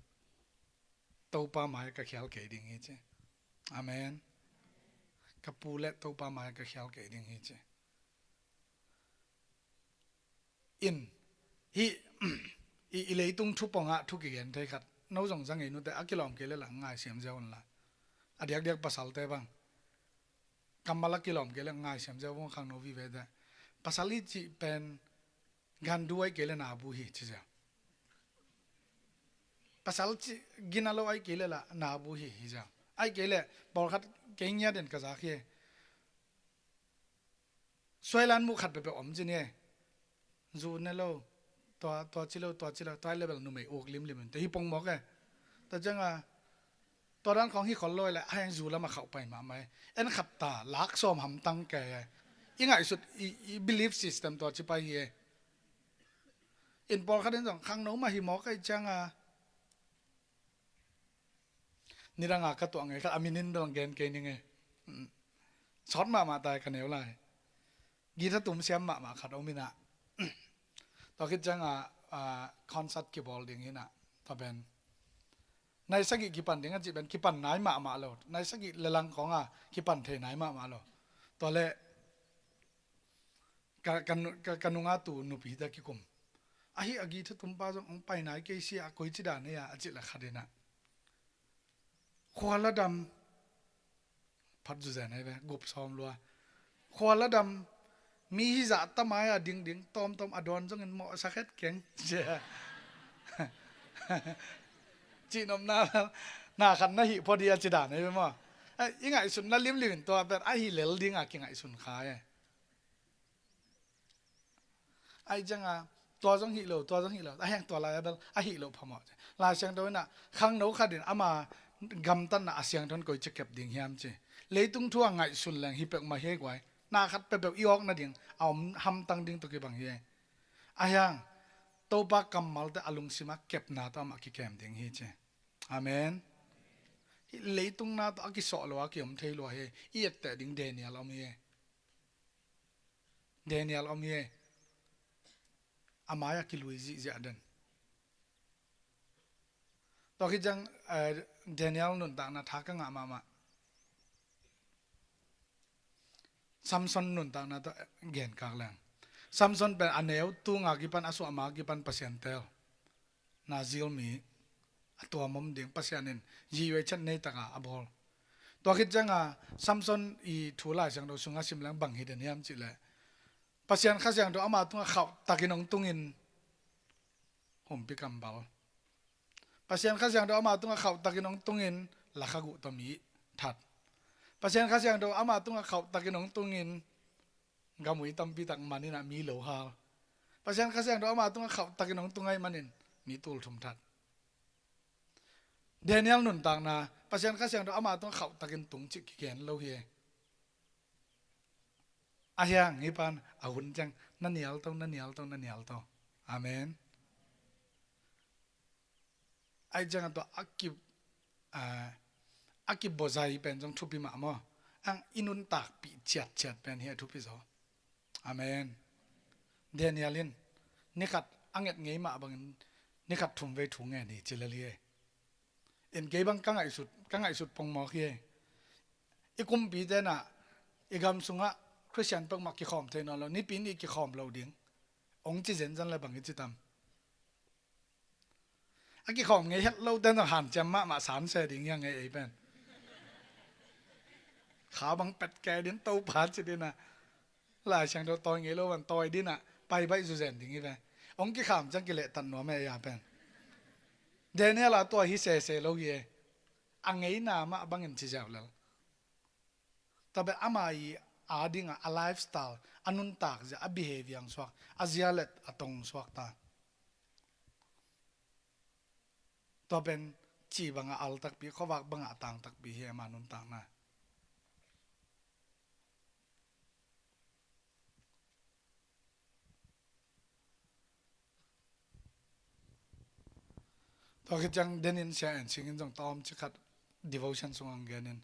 "Topa mai-ah ka khial kei ding hi," ci. Amen. "Ka pu le Topa mai-ah ka khial kei ding hi," ci. In, hih, i, i leitung thu pongah thu kigen thei khat. No zong za ngei nute, a kilawm kei leh la ngaisiam ziau un la. A diakdiak pasalte bang, kammal a kilawm kei leh ngaisiam ziau un, khangno vivete. Pasal i cih pen gandu ahi kei leh nabu hi ci ziau. Pasal cih gina lo ahi kei leh la nabu hi hi ziau. Ahi kei leh pawlkhat kei ngiat in ka zak hi. Suailan muh khat peuhpeuh om ci ni e. Zu ne lo, tua, tua ci lo, tua ci lo, tua level numei uk limlim in te hi pongmawk e. Tua cianga, tua dan khawng hi khol lo e le, a heng zu lamah khauh pai mahmah e. En khat ta, lak sawm hamtang kei e. I ngaihsut, i, i belief system tua ci pai hi e. In pawlkhat in zong khangno mah hi mawk ahih cianga, nidanga ka tuah ngei khat, a min in bel gen kei ning e. Mm. Sawt mahmah ta e ka neu lai. Guitar tum siam mahmah khat om in ah. Tua khit cianga, ah, concert kibawl ding hi in ah. Tua pen nai sagih kipan ding a cih pen kipan nai mahmah lo. Nai sagih le lang khawnga kipan thei nai mahmah lo. Tua leh ka, ka nu-, ka, ka nunga tu nupi ta kikum. Ahi a guitar tumpa zong hong pai nai kei sia, a koici dan ei a, a cih leh khat in ah, "Khua la dam." Phat zu zen ei ve, gup sawm lua. "Khua la dam. Mi hi zah ta mai-a dingding, tawmtawm a dawn zongin mawhsak het keng." Cihnopna, na khat na hih phot hi a ci dan ei ve maw. Eh, i ngaihsutna limlim in tua pen ahi lel dinga kingaihsun kha e. Ahi cianga, tua zong hih lo, tua zong hih lo, a heng tua lai a bel, a hih lo phamawh. Lai Siangtho in ah, khangno khat in ama gamtatna a siangtho in koici kep ding hiam ci. Leitung thu a ngaihsun leng hi peuhmah hi guai. Na khat peuhpeuh i awk nading, a om hamtang ding tawh kibang hi. A heng, Topa kammalte a lungsim a kepna tawh amah kikem ding hi ci. Amen. Hih leitung na tawh a kisawh lo a kiom thei lua hi. I etteh ding Daniel om hi. Daniel om hi. a mai-ah kilui zihziah den. Tua khit ciang, eh, Daniel nuntakna tha ka ngah mahmah. Samson nuntakna tawh genkak leng, Samson pen a neu tunga kipan, a suahma kipan Pasian tel, na zil mi, a tuam om ding, Pasian in zihhuai chat nei taka a bawl. Tua khit cianga Samson i thu Lai Siangtho sunga sim leng bang hi den hiam cihleh, Pasian Kha Siangtho ama tungah khauhtakin hong tungin, humpi kambal. Pasian Kha Siangtho ama tungah khauhtakin hong tungin, lakhaguh tawh mi that. Pasian Kha Siangtho ama tungah khauhtakin hong tungin, gamui tampi tak man inah mi lo hal. Pasian Kha Siangtho ama tungah khauhtakin hong tung ahih manin mi tulthum that. Daniel nuntakna, Pasian Kha Siangtho ama tungah khauhtakin tung cih kigen lo hi. A hiang hi pan a hun ciang na nial to, na nial to, na nial to. Amen. Ai ciang a tua a ki, a, a kibawzai pen zong thupi mah maw. Ang i nuntakpih ciatciat pen hi a thupi zaw. Amen. Daniel in nikhat a nget ngei mah bangin nikhat thum vei thu ngen hi ci lel hi. In kei bang ka ngaihsut, ka ngaihsut pongmawk hi. I kumpi tenah i gam sungah Khristian peuhmah kikhawm thei nawn lo, nipi nih kikhawm lo ding. Ong ci zenzen le bang i ci tam. A kikhawm ngei het lo ten zong hanciam mahmah sanse ding hi a ngei ei pen. Kha bang pet kei din Topa ci dinah. Lai Siangtho tawi ngei lo van tawi dinah pai baih zuzen ding hi ve. Ong kikham ciang kilehtat nuam e ei a pen. Daniel a tua hi sese lo hi e. A ngeina mah bangin ci ziau lel. Tua pen ama i a dingah a lifestyle, a nuntak zia, a behavior ang suak, a zia let a tong suak ta. Tua pen ci bangah al takpi, khuavak bangah a tang takpi hi ama nuntakna. Tua khit ciang denin sia en singin zong tawm cikhat devotion sungah ang genin.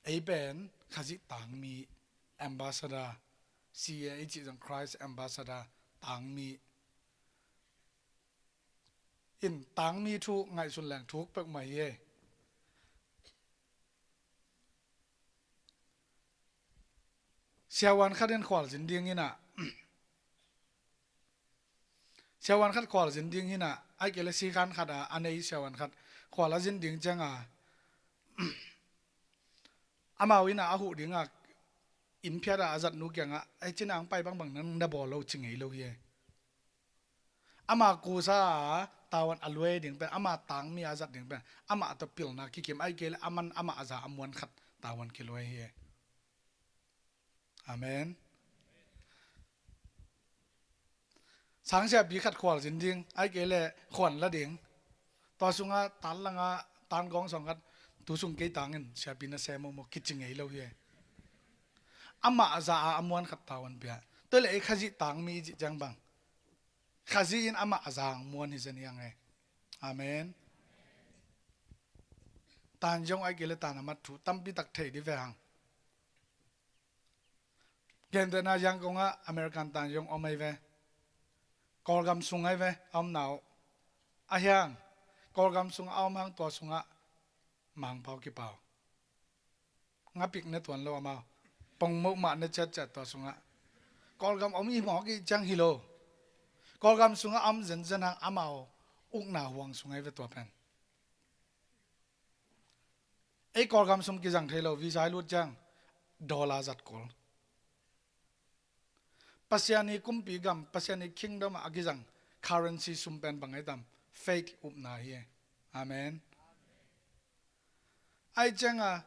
Ei pen Khazih tangmi, ambassador, C A i cih zong Christ ambassador, tangmi. In tangmi thu ngaihsun leng thuk peuhmah hi e. Siavuan khat in khualzin ding hinah, siavuan khat khualzin ding hinah, ai kei le sikhan khat a, a nei siavuan khat khual a zin ding cianga, amau innah a huh dinga, inn phiatah a zatnu kiangah, "Ei, cinang pai bangbang nang na bawl lo," ci ngei lo hi e. Ama kusa a tavuan a luai ding pen, ama tangmi a zat ding pen, amah tawh pilna kikim, ai kei le aman amah a za a muan khat tavuan kiluai hi e. Amen. Sangsiapi khat khualzin ding, ai kei le khuan la ding. Tua sungah tan langah tan gawng sawng khat, "Tu sung kei tangin siapi na sem uh maw?" kici ngei lo hi e. Amah a za a a muan khat tavuan pia. Tua le ei Khazih tangmi i cih ciang bang, Khazih in amah a za a muan hi zen hi ang e. Amen. Tan zong ai kei le tan a mat thu tampi tak thei di ve hang. Gentehna Yangon ah American tan zong om ai ve. Kawlgam sung ai ve, a omna uh. A hiang, Kawlgam sung a om hang tua sungah Mangpau kipau. Ngapik ne tuan lo amau. Pongmoh mah ne ciatciat tua sungah. Kawlgam om i mawk i ciang hi lo. Kawlgam sungah a om zenzen hang amau ukna huang sung ai ve tua pen. Ei Kawlgam sung kizang thei lo, visa i lut ciang dollar zat kul. Pasian i kumpi gam, Pasian i kingdom ah a kizang currency sum pen bang ai tam? Faith, upna hi e. Amen. Ai cianga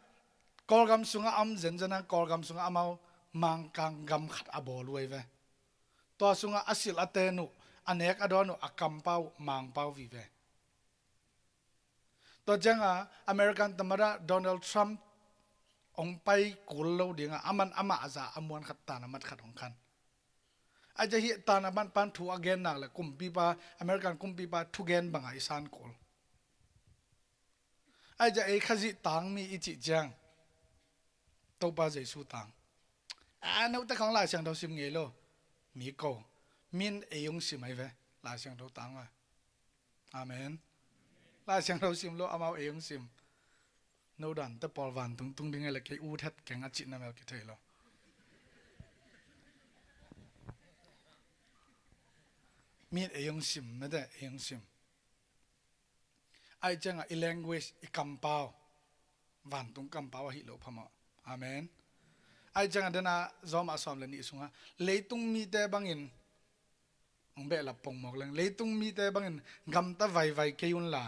Kawlgam sungah a om zenzen a, Kawlgam sungah amau Mangkang gam khat a bawl uh ai ve. Tua sungah a silh a ten uh, a nek a dawn uh, a kampau uh Mangpau vive. Tua cianga American tamada Donald Trump hong pai kul lo dinga, aman amah a za a muan khat tan a mat khat hong khan. Ai cia hih tan a mat pan thu a gen nak le kumpipa, American kumpipa thugen banga i san kul. Ai cia ei Khazih tangmi i cih ciang Topa Jesu tang. A note khawng Lai Siangtho sim ngei lo. Mi ko. Min ei hong sim ahi ve, Lai Siangtho tang a. Amen. Lai Siangtho sim lo, amau ei hong sim. No dan te pawl vantung tung ding ei le kei ut het keng a cihna mel kithei lo. Min ei hong sim, mete ei hong sim. Ai cianga i language, i kampau, vantung kampau ahi lo phamawh. Amen. Ai cianga dena Rom a sawm le nih sunga leitung mite bangin hong behlap pongmawk leng, leitung mite bangin gamta vaivai kei unla.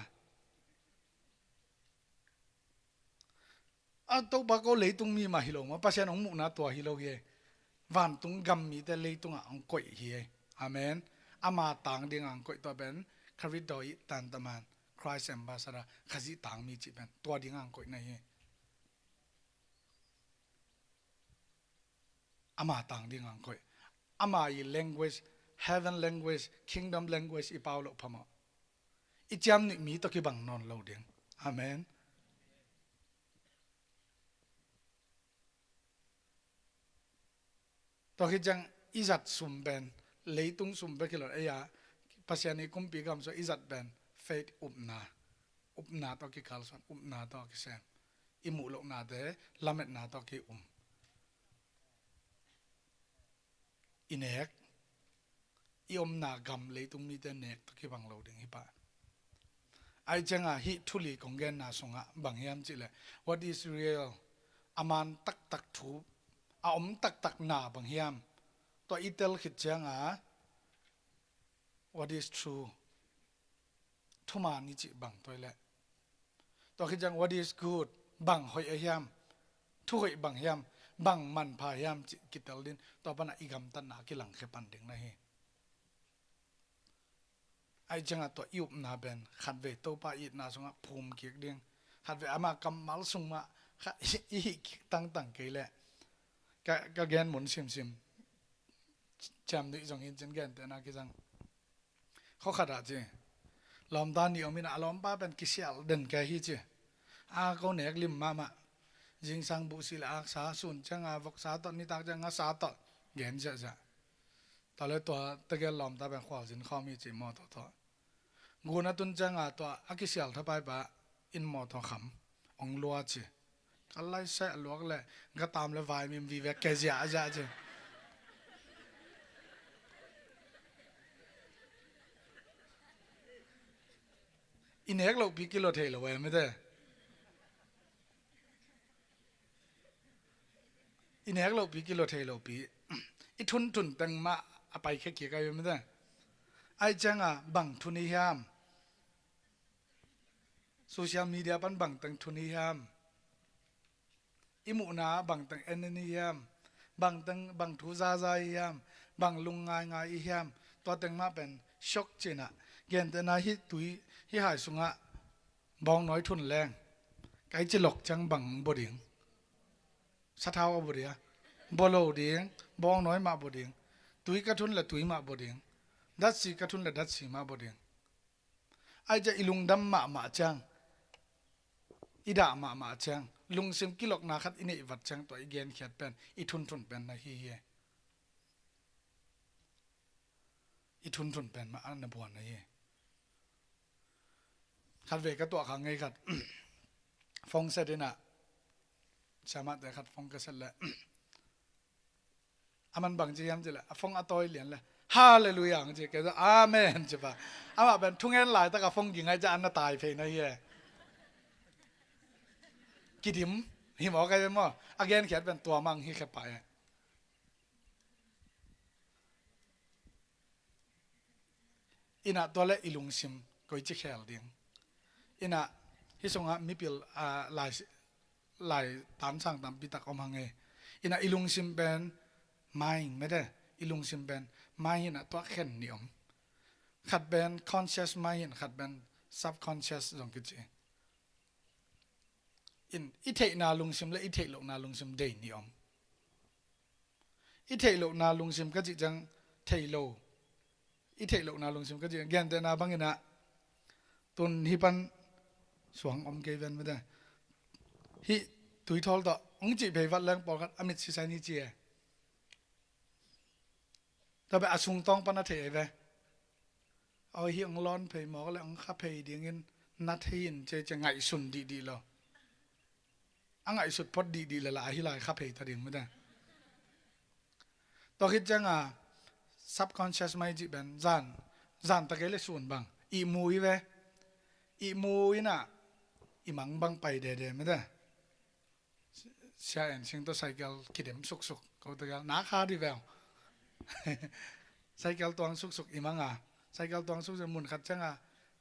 A Topa ko leitung mi mah hi lo maw, Pasian hong muhna tua hi lo hi. Vantung gam mite leitungah hong koih hi. Amen. Ama tang dingah hong koih tua pen Kharido i tantaman, Christ ambassador, Khazih tang mi cih pen tua dingah hong koihna hi. Ama tang dingah hong koih. Ama i language, heaven language, kingdom language i pau loh phamawh. I ciamnuih mi tawh kibang nawn lo ding. Amen. Tua khit ciang i zat sum pen, leitung sum bek hi lo, ei a, Pasian i kumpi gam sung i zat pen faith, upna. Upna tawh kikalsuan, upna tawh kisem. I muh lohnate lametna tawh ki-um. I nek, i omna gam leitung mite nek tawh kibang lo ding hi pah. Ai cianga hih thu li kong genna sungah bang hiam cihleh, what is real? A man taktak thu, a om taktak na bang hiam? Tua i tel khit cianga, what is true? Thuman i cih bang tua i leh. Tua khit ciang, what is good? Bang hoih a hiam? Thu hoih bang hiam? Bang manpha hiam cih kitel din, tua pana i gamtatna kilangkhia pan ding na hi. Ai cianga tua i upna pen khatvei Topa itna sungah phum kik ding. Khatvei ama kammal sung mah kha-, i hih kik tangtang kei leh. Ka, ka gen mun simsim. Ciamnuih zong hin cin gentehna kizang. Khua khatah ci. Lawmta nih om inah a lawmpa pen kisial den kei hi ci. A ko nek lim mahmah. Zingsang buhsi le aksa, sun cianga voksa tawh, nitak cianga sa tawh gen ziahziah. Tua le tua tegel lawmta pen khualzin khawm hi ci mawtaw tawh. Gun a tun cianga tua a kisial thapai pa in mawtaw kham hong lua ci. Ka laisai a luak le gatam le vaimim vive ke ziahziah ci. I nek lohpi kilua thei lo e mite. I nek lohpi kilua thei lopi. I thunthun teng mah a paikhia kik a hi mite. Ai cianga bang thun i hiam? Social media pan bangteng thun i hiam? I muhna bangteng en en i hiam? Bangteng, bang thu zaza i hiam? Bang lungngaingai i hiam? Tua teng mah pen shock cinah. Gentehna hih tui, hih hai sungah bawngnawi thun leng, kai ci lok ciang bang bua ding? Sathau a bua dia? Bua lo ding. Bawngnawi mah bua ding. Tui ka thun le tui mah bua ding. Datsi ka thun le datsi mah bua ding. Ai ciah i lungdam mahmah ciang, i dah mahmah ciang, lungsim kilokna khat i neih vat ciang tua i genkhiat pen, i thunthun pen na hi hi. I thunthun pen mah a na buan na hi. Khatvei ka tuah kha ngei khat. Phone set inah, siamahte khat phone ka set leh, a man bang ci hiam cileh, a phone a tawi lian le, Halleluiah ang ci, kei amen ci pa. Amah pen thungen laitak a phone ging ai ciah an na tai phei na hi e. Kidim hi maw, kai ve maw? A genkhiat pen tua mang hi khe pa e. Inah tua le i lungsim koici khel ding? Inah hih sungah mipil, ah, lai, lai tansang tampi tak om hang e. Inah i lungsim pen mind, mete, i lungsim pen mind inah tua khen nih om. Khat pen conscious mind in, khat pen subconscious zong kici. In, i theihna lungsim le i theih lohna lungsim dei nih om. I theih lohna lungsim ka cih ciang, thei lo. I theih lohna lungsim ka cih ciang, gentehna bang inah, tun hih pan suang om kei ven mete. Hih tuithawl tawh hong cih phei vat leng pawlkhat a mit sisai ni ci e. Tua beh a sungtawng pan a thei ei ve. Aw, hi ong lawn phei mawk le ong kha phei dingin na thei in, cia cia ngaihsun dihdih lo. A ngaihsut phot dihdih le la ahi lai kha phei ta ding mite. Tua khit cianga subconscious mind cih pen zan, zan ta kei le sun bang ihmu hi ve. Ihmu inah i mang bang pai dede mite. Sia En Sing tawh cycle kidem suksuk ko ta gal na kha di veu. Cycle tuang suksuk i manga, cycle tuang suksuk mun khat cianga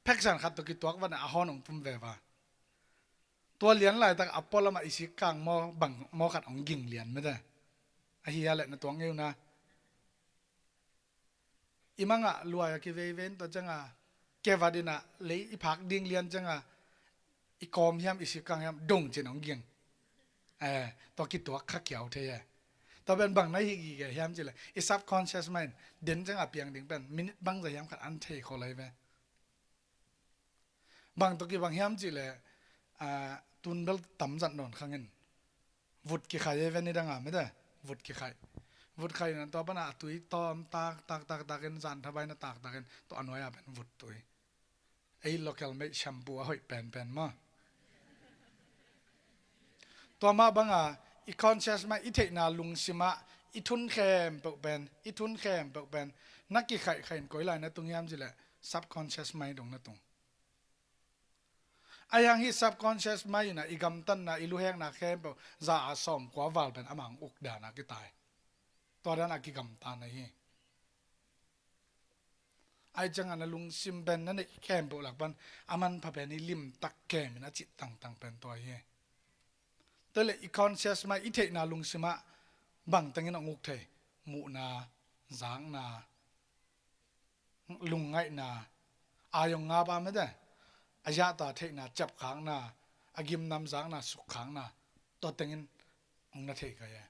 pheksan khat tawh kituak vana a hawn ong pum ve va. Tua lian laitak a pualamah i sikkang maw, bang maw khat ong ging lian mite. Ahi a leh na tuang euna i mangah luai a kiveiven tua cianga kevat inah lei i phak ding lian cianga i kawm hiam i sikkang hiam dong cin ong ging. Eh, tua kituak kha kiau thei e. Tua ben bang na hi gige hiam cileh i subconscious mind den cianga piang ding pen minute bangza hiam khat an thei kho lai ve. Bang tawh kibang hiam cihleh, ah, tun bel tamzat nawn khangin vut kikhai ei ve nidanga mite. Vut kikhai, vut khai nan tua pana a tui tawm tak tak tak takin zan thabai na tak takin tua a nuai a pen vut tui. Ei local made shampoo a hoih penpen maw? Tua mah banga i conscious mah i theihna lungsimah i thun khempeuh pen, i thun khempeuh pen na kikhaihkhaih in koi lai na tung hiam cileh subconscious mind dong na tung. Ahi hang hi subconscious mind inah i gamtatna i luhekna khempeuh za a sawm kua val pen amah ang uk dana kitai. Tua dana kigamta na hi. Ai cianga na lungsim pen na neih khempeuh lak pan a manpha pen i limtak kemin a cih tangtang pen tua hi. Tua le i conscious mah i theihna lungsimah bangtengin a nguk thei, muhna, zakna, lungngaihna, a yong ngap a mete a yahta theihna, ciapkhakna, a gimnam zakna, sukkhakna, tua tengin ong na thei kai e.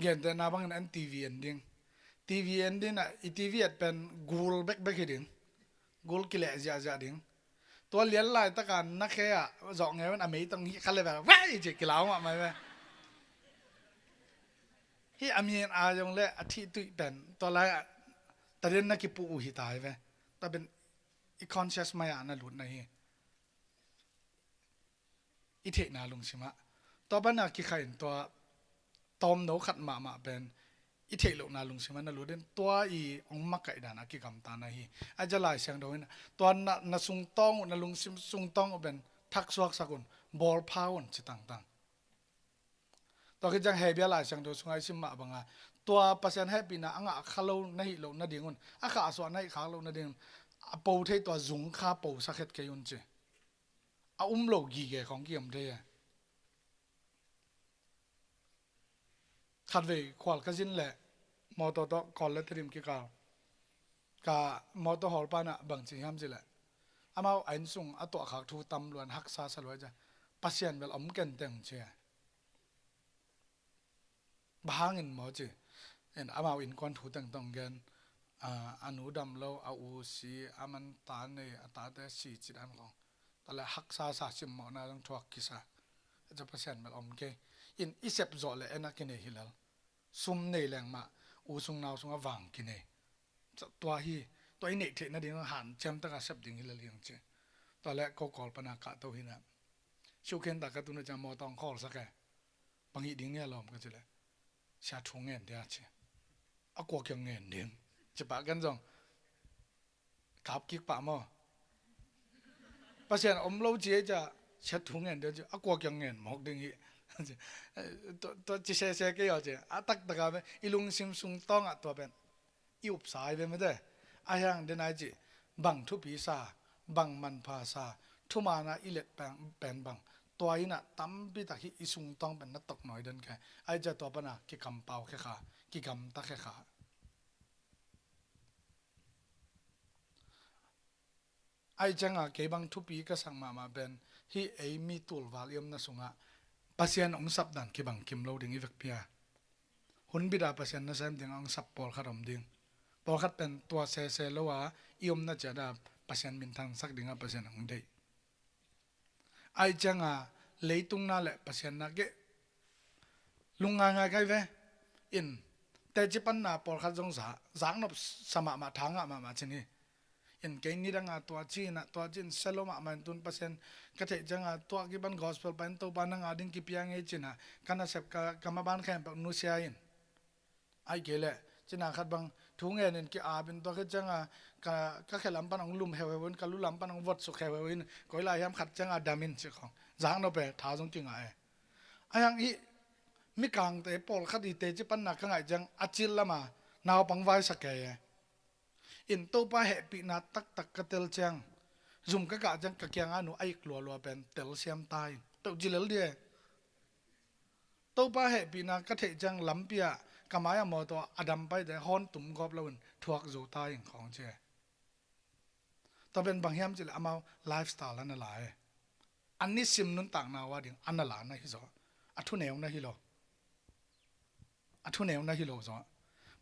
Gentehna bangin an TV en ding. TV en ding a i TV et pen gul bekbek hi ding. Gul kileh ziahziah ding. Tua lian laitaka na khe ah zawh ngeun a meitang hi kha le bel vai ci kilau mahmah ve. Hi a min a zong le a thih tuih pen tua lai ah tadin na kipuh uh hi tai ve. Tua pen i conscious mai ah na lut na hi. I theihna lungsimah tua pana kikhain tua tawmno khat mahmah pen i theih lohna lungsimah na lutin tua i ong makaih dana kigamta na hi. A ja Lai Siangtho in tua na, na sungtawng uh, na lungsim sungtawng uh pen thaksuaksak un, bawlpha un ci tangtang. Tua khit ciang Hebia Lai Siangtho sungah i sim mah banga tua Pasian hehpihna a ngah kha lo na hih loh nadingun, a khahsuah na hih khak loh nadingun a po thei tua zung kha posak het kei un ci. A um lo gige khong kiom thei e. Khatvei khual ka zin leh mawtaw tawh Kawl le Tedim kikal ka mawtaw hawl panah bangci hiam cileh amau a innsung a tuahkhak thu tam luan haksa sa luai ca Pasian bel om kenteng ci e. Bang hangin maw ci in amau innkuan thu tengtong gen, a, a nu dam lo, a u si, a man ta nei, a tate si ci dan khong. Tua le haksa sa simmawhna zong thuak kisa. Aca Pasian bel om kei. In i sep zawh le en a kinei hi lel. Sum nei leng mah u sung nau sungah vang kinei. Tua hi, tua i neih theih nading hanciam taka sep ding hi lel hiang ci. Tua le ko Kawl pana kahto hi na. Siukhenta ka tuna ciang mawtaw ong khawlsak e. Bang hih ding nia lawm ka ci le sia thu ngen dia ci. A kua kiang ngen ding ci pah ken zong kap kik pah maw? Pasian om lo ci ei ca sia thu ngen dia ci a kua kiang ngen mawk ding hi. Tua ci sese kei aw ci a taktaka i lungsim sungtawngah tua pen i upsa ai ve mete. A hiang den ai cih bang thupi sa, bang manpha sa, thumana i let pen bang tua inah tampi tak hi i sungtawng pen na toknawi den khe. Ai cia tua pana kikampau khe kha, kigamta khe kha. Ai cianga kei bang thupi ka sak mahmah pen hi ei mi tulval i omna sungah Pasian ong sap dan kibang kim lo ding i vekpia. Hun bita Pasian na sem ding a ong sap pawlkhat om ding. Pawlkhat pen tua sese lo a i omna ciada Pasian minthang sak dinga Pasian ong deih. Ai cianga Leitung na le Pasian na kei lungngai ngai kai ve. In teci panna pawlkhat zong za, zaknop sa mahmah, tha ngah mahmah cin hi. In kei nidanga tua ci-in ah, tua ci-in sia lo mahmah in, tun Pasian ka theih cianga tua kipan gospel pai in Topa nang a ding kipia ngei cin ah, ka nasep ka, ka maban khempeuh nusia in. Ahih kei leh cina khat bang thu ngen in ki-ap in, tua khit cianga ka, ka khe lam pan hong lum heuheu in, ka lu lam pan hong votsuk heuheu in, koi lai hiam khat cianga dam in ci khong zaknop e, tha zong kingah e. Ahi hang hih mikangte pawlkhat i teci panna ka ngaih ciang a cil lama naupang vaisak kei e. In Topa hehpihna taktak ka tel ciang, zum ka kah ciang ka kianga nu a ik lualua pen telsiam ta in, peuh ci lel di e. Topa hehpihna ka theih ciang lampi ah ka mai-ah mawtaw a dam paite hawn tum gawp loin thuak zo ta in khawng ci e. Tua pen bang hiam cih leh amau lifestyle a na la e. A nisim nuntakna uh a ding a na la na hi zaw. A thuneu na hi lo. A thuneu na hi lo zaw.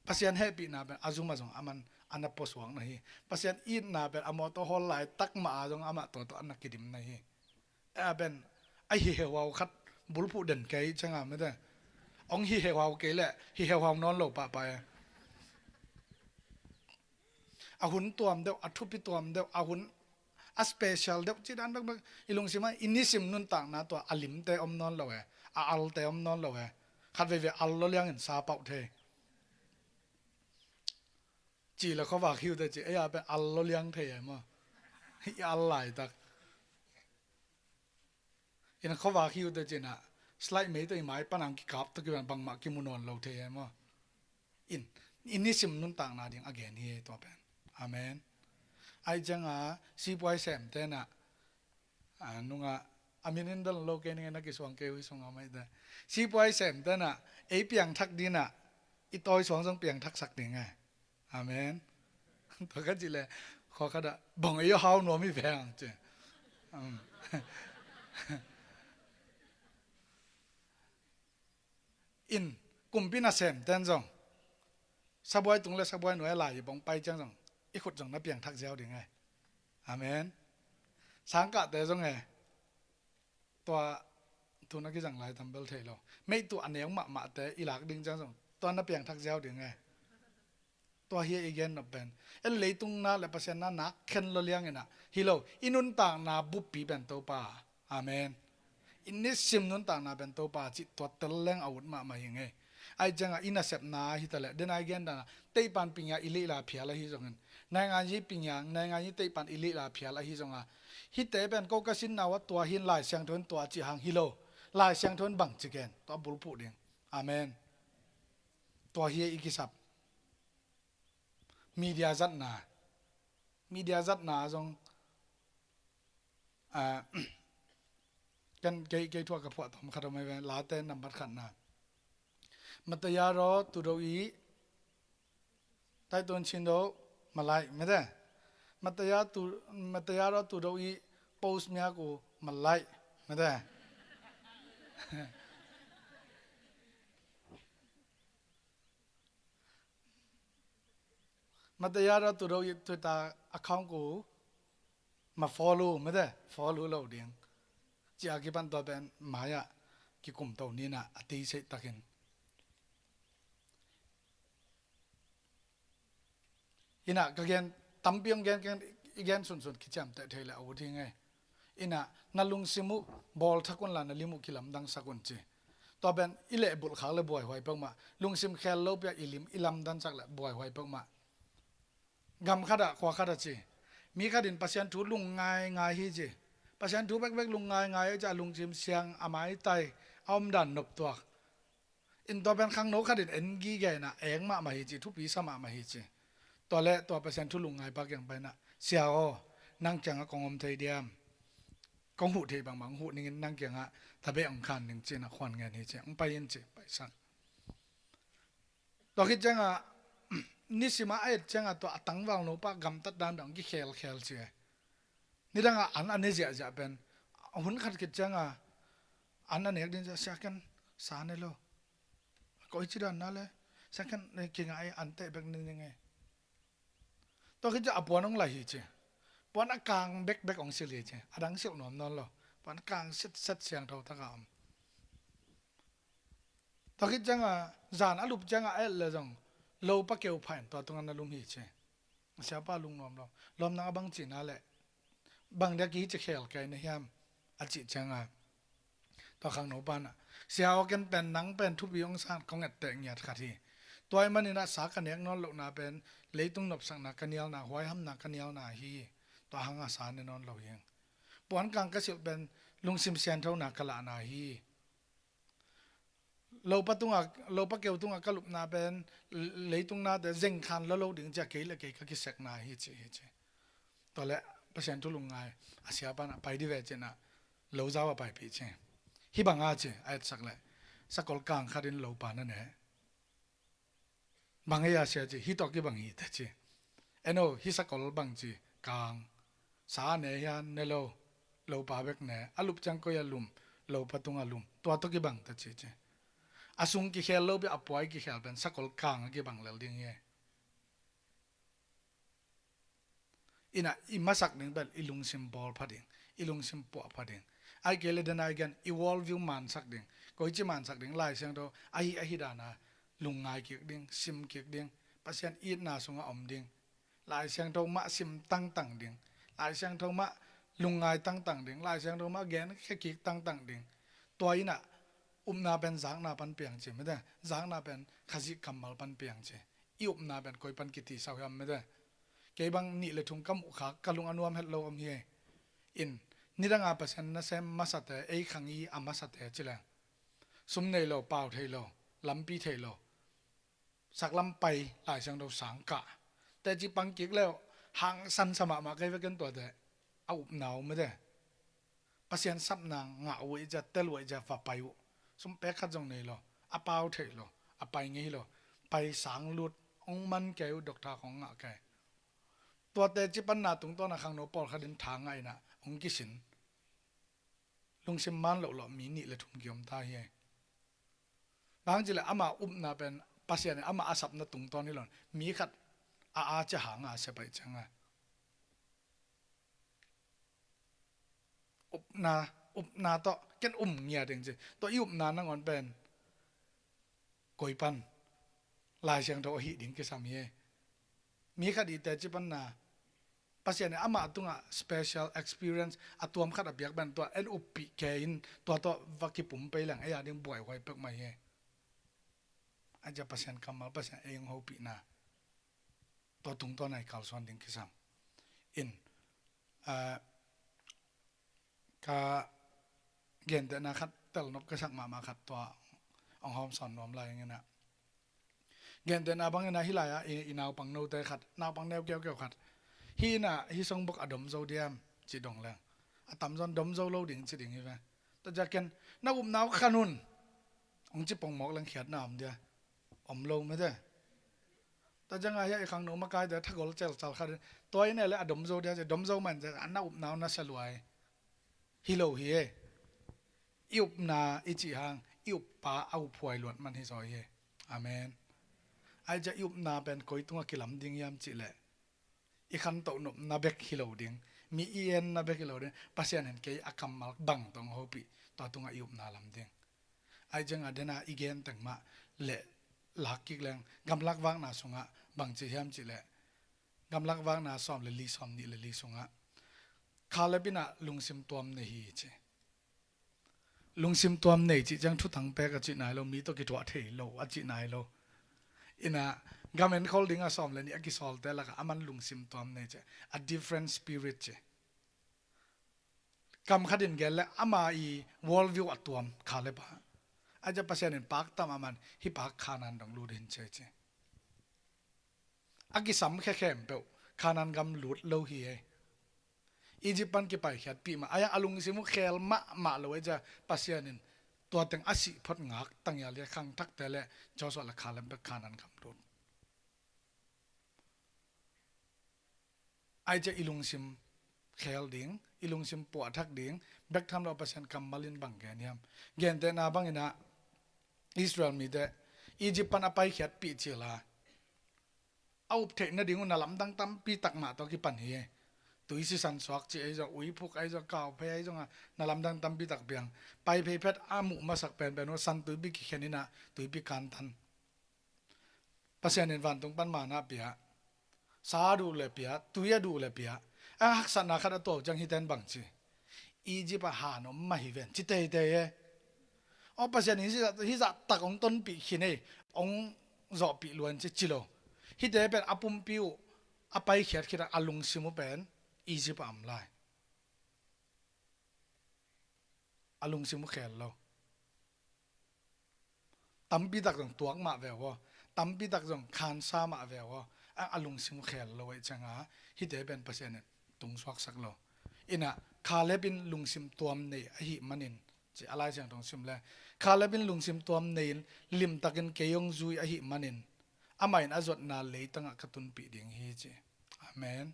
Pasian hehpihna pen a zum ah zong aman a na puasuak na hi. Pasian itna pen a mawtaw hawl laitak mah ah zong amah tua tawh a na kidim na hi. A pen a hi heuhau khat bulphuh den kei cianga mete. Hong hi heuhau kei leh hi heuhau nawn lo pahpah e. A hun tuam deuh, a thupi tuam deuh, a hun a special deuh cih dan bekbek i lungsim ah i nisim nuntakna tua a limte om nawn lo e, a alte om nawn lo e. Khat veivei al lo liangin sa pauh thei. Ci le khuavak hiute ci, ei a pen al lo liang thei e maw. I al laitak. In khuavak hiute cina slide mei tawh i mai panang kikap tawh kiban bangmah kimu nawn lo thei e maw. In, i nisim nuntakna ding a gen hi e tua pen. Amen. Ahi cianga sipuai semte na, a, nunga a min in dal lo kei ning e, na kisuang kei hui sung a mai te. Sipuai semte na ei piangthak dina i tawi suang zong piangthaksak ding e. Amen. Tua ka cih leh khua khat ah bang ei hau nuam hi veng ci. Um. In kumpi nasemten zong sabuai tung le sabuai nuai lai i bong pai ciang zong i khut zong na piangthak ziau ding e. Amen. Sangkahte zong e. Tua tun a kizang lai tambel thei lo. Meih tu a neu mahmahte i lak ding ciang zong tua na piangthak ziau ding e. Tua hi a i gen nop pen. En leitung na le Pasian na nak khen lo liang ina hi lo. I nuntakna buppi pen Topa. Amen. I nisim nuntakna pen Topa cih tua tel leng a ut mahmah hi ngei. Ahi cianga i nasepna hi ta leh, den a i gen dana, teipan pingia i lihla phial ahi zongin, naingan yi pingia, naingan yi teipan i lihla phial ahi zonga, hihte pen ko ka sinna uh a tua hin Lai Siangtho in tua cih hang hi lo. Lai Siangtho in bang ci gen, tua bulphuh ding. Amen. Tua hi a i kisap. Media zatna. Media zatna zong, a, ken kei, kei thuak ka phuah tom khat om ei ve, Late nambat khatna. Mataya ro tu do i, tai ton chin do, malai, mete. Mataya tu, mataya ro tu do i, post miak u, malai, mete. Mataya ro tu do i, Twitter account ku ma follow, mete, follow lo ding. Cia kipan tua pen maya kikum to nina a ti sei takin. Ina ka gen tampi ong gen ken i gen sunsun kiciam te thei le a ut hi ngei. Ina na lungsim uh bawl thak un la na lim uh kilamdang sak un ci. Tua pen i leh bulh khak le buaihuai peuhmah. Lungsim khel lo pia i lim i lamdan sak le buaihuai peuhmah. Gam khat ah khua khat ah ci. Mi khat in Pasian thu lungngai ngai hi ci. Pasian thu bekbek lungngai ngai hi ci a lungsim siang a maitai a omdan noptuak. In tua pen khangno khat in en gige ina eng mahmah hi ci, thupi sa mahmah hi ci. Tua le tua Pasian thu lungngai pa kiang paina, Sia aw, nang kiangah kong om thei diam? Kong huh thei bangbang huh ningin nang kiangah tabeh ong khan ning ci ina khuan ngen hi ci, ong pai in ci, paisak. Tua khit ciangah nisima a et ciangah tua a tangval nopa gamtat dan dang kikhelkhel ci e. Nidangah an a ne ziahziah pen a hun khat khit ciangah an a nek ding ciah, Sia ken sa ne lo. Koi ci dan na le Sia ken kingai an teh bek ne ding e. Tua khit ciah a puan ong lai hi ci. Puan a kang bekbek ong silh hi ci. A dang silh nuam nawn lo. Puan kang setset siangtho taka om. Tua khit cianga zan a lup cianga a et le zong lopa keu pha in tua tunga na lum hi ci. Siapa lungnuam lo. Lawm nang a bang cihna le bang dia kici khel kei na hiam a cih cianga tua khangno pana, "Sia aw, ken pen nang pen thupi hong san kong etteh ngiat khat hi. Tua ahih manin ah sa ka nek nawn lohna pen leitung nopsakna ka nialna, huaihamna ka nialna hi. Tua hanga sa ne nawn lo hi. Puan kang ka silh pen lungsim sianthona ka lahna hi. Lopa tunga, lopa keu tunga ka lupna pen leitung nate zengkhan lo lo ding cia kei le kei ka kisekna hi ci hi ci." Tua le Pasian thu lungngai a siapa na pai di ve cina lo zau a paipih ci. Hi banga ci a etsak le sakol kang khatin lopa na ne. Bang ei a sia ci, "Hi tawh kibang hi," ta ci. "Eno, hi sakol bang ci, kang. Sa a ne hian ne lo, lopa bek ne, a lup ciang koi a lum, lopa tunga lum, tua tawh kibang," ta ci ci. A sung kikhel lo pi a puai kikhel pen sakol kang a kibang lel ding hi. Ina i masak ding pen i lungsim bawl pha ding, i lungsim puah pha ding. Ai kei le dena i gen i world view mansak ding, koici mansak ding, Lai Siangtho ahi ahi dana lungngai kik ding, sim kik ding, Pasian itna sunga om ding. Lai Siangtho mah sim tangtang ding, Lai Siangtho mah lungngai tangtang ding, Lai Siangtho mah genkhia kik tangtang ding. Tua ina upna pen zakna pan piang ci mete, zakna pen Khazih kammal pan piang ci. I upna pen koi pan kiti sau hiam mete. Kei bang nih le thum ka muh khak ka lung a nuam het lo om hi. In nidanga Pasian nasem masate, ei khang i a masate ci leng sum nei lo, pau thei lo, lampi thei lo, saklam pai, Lai Siangtho sang kah, teci pang kik leu hangsan sa mahmah kei veken tuate a upna uh mete. Pasian sapna ngah uh i cia, tel uh i cia, va pai uh. Sum pek khat zong nei lo, a pau theih lo, a pai ngei lo, pai sang lut, hong man kei uh, doctor khong ngah kei. Tuate ci panna tungtawn a khangno pawlkhat in tha ngah ina hong kisin. Lungsim man loh loh mi nih le thum kiom ta hi. Bang ci le ama upna pen Pasian in ama a sapna tungtawn hi lo, mi khat a a cia hanga a sia pai cianga. Upna, upna tawh ken um ngia ding ci. Tua i upna nangawn pen koi pan Lai Siangtho ahi ding kisam hi. Mi khat i teci panna Pasian in amah tungah special experience a tuam khat a piak pen tua en uppih kei in tua tawh va kipum pei leng ei a ding buaihuai pek mai hi. A cia Pasian kammal, Pasian ei hong hopihna tua tungtawn a i kalsuan ding kisam. In, ah, ka gentehna khat telnop ka sak mahmah khat tua hong hawm sawn nuam lai ing ina. Gentehna bang ina hi lai-ah i, i naupang note khat, naupang neu keukeu khat. Hi ina, hi song bok a dom zo diam ci dong leng a tamzawn dom zo lo ding ci ding hi ve. Tua cia ken na upna uh khan un hong ci pongmawk leng khiatna om dia. Om lo mete. Tua cianga hia i khangno makaite thagol celcal khat in tua i ne le a dom zo dia ci, dom zo man cia a na upna uh na sia luai. Hi lo hi e. I upna i cih hang i uppa a uphuai luat man hi zaw hi e. Amen. Ai cia i upna pen koi tunga kilam ding hiam cih leh i khantoh nopna bek hi lo ding, mi i enna bek hi lo ding, Pasian in kei a kammal bang tawh hong hopih tua tungah i upna lam ding. Ai cianga dena i gen teng mah le lak kik leng gamlak vakna sungah bang ci hiam cih leh gamlak vakna sawm le li, sawm nih le li sungah Kaleb ina lungsim tuam nei hi ci. Lungsim tuam nei cih ciang thutang pek a cih nai lo, mi tawh kithuah thei lo a cih nai lo. Ina gam enkhol dinga sawm le nih a kisawlte lakah aman lungsim tuam nei ci. A different spirit ci. Kam khat in gen le ama i world view a tuam Kaleb a. A cia Pasian in pak tam aman hi pak Kanaan dong lut hin ci ci. A kisam khe khempeuh Kanaan gam lut lo hi e. Egypt pan kipaikhiatpih mah a, a lungsim uh khel mahmah lo e cia Pasian in tua teng a sih phot ngak tangial ia khangthakte le Joshua le Kaleb bek Kanaan gam lut. Ai cia i lungsim khel ding, i lungsim puahthak ding bek tham lo Pasian kammal in bang gen hiam? Gentehna bang ina Israel mite Egypt pan a paikhiatpih cila a up theih nading uh na lamdang tampi tak mah tawh kipan hi. Tui sisan suak cih ahi zong, uiphuk ahi zong, kauphei ahi zong a, na lamdang tampi tak piang. Paiphei phet a muh masak penpen uh, San Tuipi kikhen in ah, tuipi kantan. Pasian in vantung pan manna pia, sa a duh le pia, tui a duh le pia. A haksatna khat a tuak ciang hihte in bang ci? Egypt ah han om mah hi ven, ci teitei e. Aw, Pasian in hih zah, hih zah tak hong tonpih khin ei, hong zawhpih luan ci, ci lo. Hihte pen a pumpi uh a paikhiat khit a, a lungsim uh pen Egypt ah om lai. A lungsim uh khel lo. Tampi tak zong tuak mah ve aw, tampi tak zong khansa mah ve aw. A, a lungsim uh khel lo ahih ciang a, hihte pen Pasian in tung suaksak lo. In ah, Caleb in lungsim tuam nei ahih manin, ci a Lai Siangtho sim le, Caleb in lungsim tuam nei in, limtakin kei hong zui ahih manin, amah in a zuatna leitang ah ka tunpih ding hi, ci. Amen.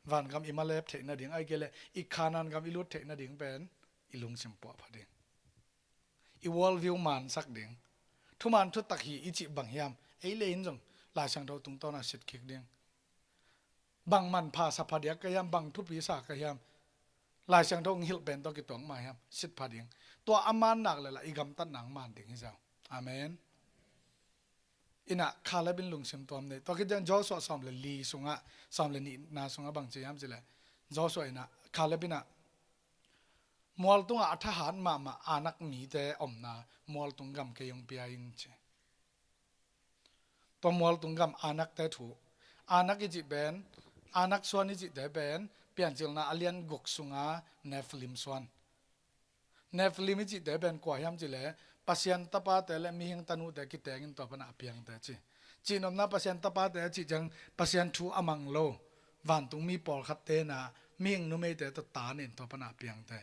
Vangam i malep theih nading, ahih kei leh i Canaan gam i lut theih nading pen i lungsim puahpha ding, i world view mansak ding. Thuman thutak hi i cih bang hiam? Ei le in zong Lai Siangtho tungtawn a sitkik ding. Bang manpha sa phadiak ka hiam, bang thupi sa ka hiam? Lai Siangtho hong hilh pen tawh kituak mah hiam? Sitpha ding. Tua a man nak leh lah i gamtatna hong man ding hi zaw. Amen. In ah, Caleb in lungsim tuam nei. Tua khit ciang Joshua sawm le li sungah, sawm le nihna sungah bang ci hiam cih leh, Joshua in ah, Caleb in ah, mual tungah a thahat mahmah Anak mite omna mualtung gam kei hong pia in, ci. Tua mualtung gam Anakte thu. Anak i cih pen, Anak suan i cihte pen, Piancilna a lian guk sunga Nephilim suan. Nephilim i cihte pen kua hiam cih leh, Pasian tapate le mihing tanute kiteng in tua pan a piangte, ci. Cihnopna, Pasian tapate a cih ciang Pasian thu a mang lo, vantung mi pawlkhatte in ah mihing numeite tawh ta nen tua pan a piangte.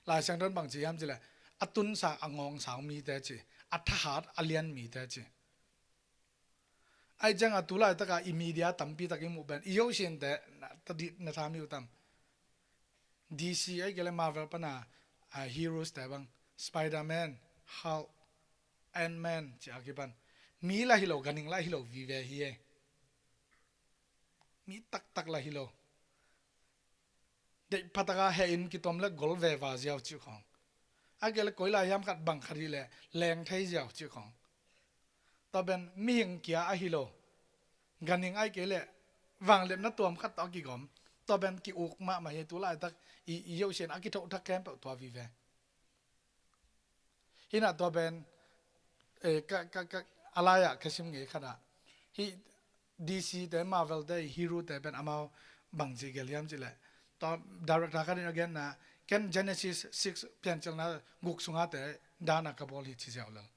Lai Siangtho in bang ci hiam cih leh, a tunsak a ngawngsau mite, ci. A thahat a lian mite, ci. Ahih ciang a, tu laitak a i media tampi tak i muh pen, i Yosinte na, ta di, na tha mi uh tam? D C ahih kei leh Marvel pan a, a, heroes te bang, Spider-Man, Hulk, Ant-Man, ci a kipan. Mi lah hi lo, ganhing lah hi lo vive hi e. Mi taktak lah hi lo. Deih pha tak a heh in kitom leh gol veva ziau cih khawng. Ahih kei leh koi lai hiam khat bang khat hi leh leng thei ziau cih khawng. Tua pen mihing kia ahi lo. Ganhing ahih kei leh vangliatna tuam khat tawh a kigawm. Tua pen ki-uk mahmah hi, tu laitak i, i Yosin a kithoh thak khempeuh tua vive. Hi in ah, tua pen, eh, ka, ka, ka, a lai-ah ka sim ngei khat ah, hih D C te, Marvel te, hero te pen amau bangci gelh hiam cih leh, tua director khat in a genna, ken Genesis six, Piancilna guk sunga te dan a ka bawl hi ci ziau lel.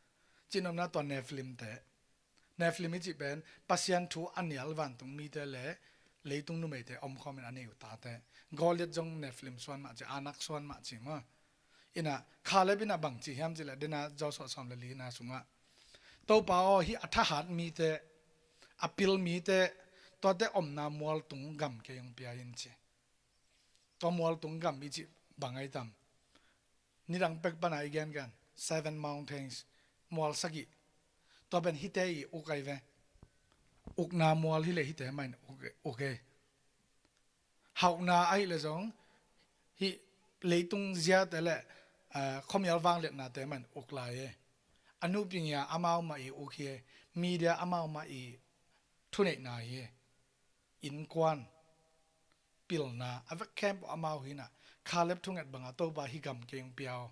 Cihnopna, tua Nephilim te, Nephilim i cih pen Pasian thu a nial vantung mite le leitung numeite omkhawm in a nei uh tate. Goliath zong Nephilim suan mah ci, Anak suan mah ci maw. In ah, Caleb in ah bang ci hiam cih leh, dena Joshua sawm le lina sungah, Topa aw, hih a thahat mite, a pil mite, tuate omna mualtung gam kei hong pia in, ci. Tua mualtung gam i cih bang ahi tam? Nidang pek pan a i gengen, seven mountains, mual sagih. Tua pen hihte i uk ahi ve. Ukna mual hi leh hihte mah in uk, uk e. Hauhna ahih leh zong, hih leitung ziate le, eh, khuamial vangliatnate mah in uk lai e. A nuhpingia amau mah i uk hi e. Media amau mah i thuneihna hi e. Innkuan, pilna, a vek khempeuh amau hi in ah, Caleb thunget bang a, Topa, hih gam kei hong pia aw,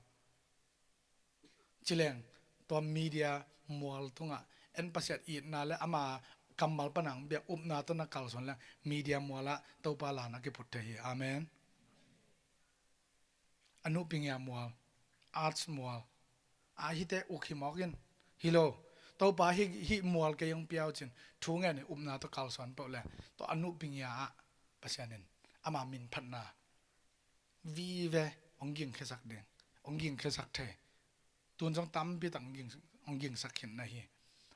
ci leng, tua media mual tungah, en Pasian itna le ama kammal pan a hong piak upna tawh na kalsuan leng, media mual ah Topa la na kiphut thei hi. Amen. A nuhpingia mual, arts mual, a hihte uk hi mawk in, hi lo. Topa, hih, hih mual kei hong pia aw, ci-in thu ngen in upna tawh kalsuan peuh leh, tua a nuhpingia ah Pasian in ama minphatna vive hong gingkhiasak ding, hong gingkhiasak thei. Tun zong tampi tak hong ging, hong gingsak khin na hi.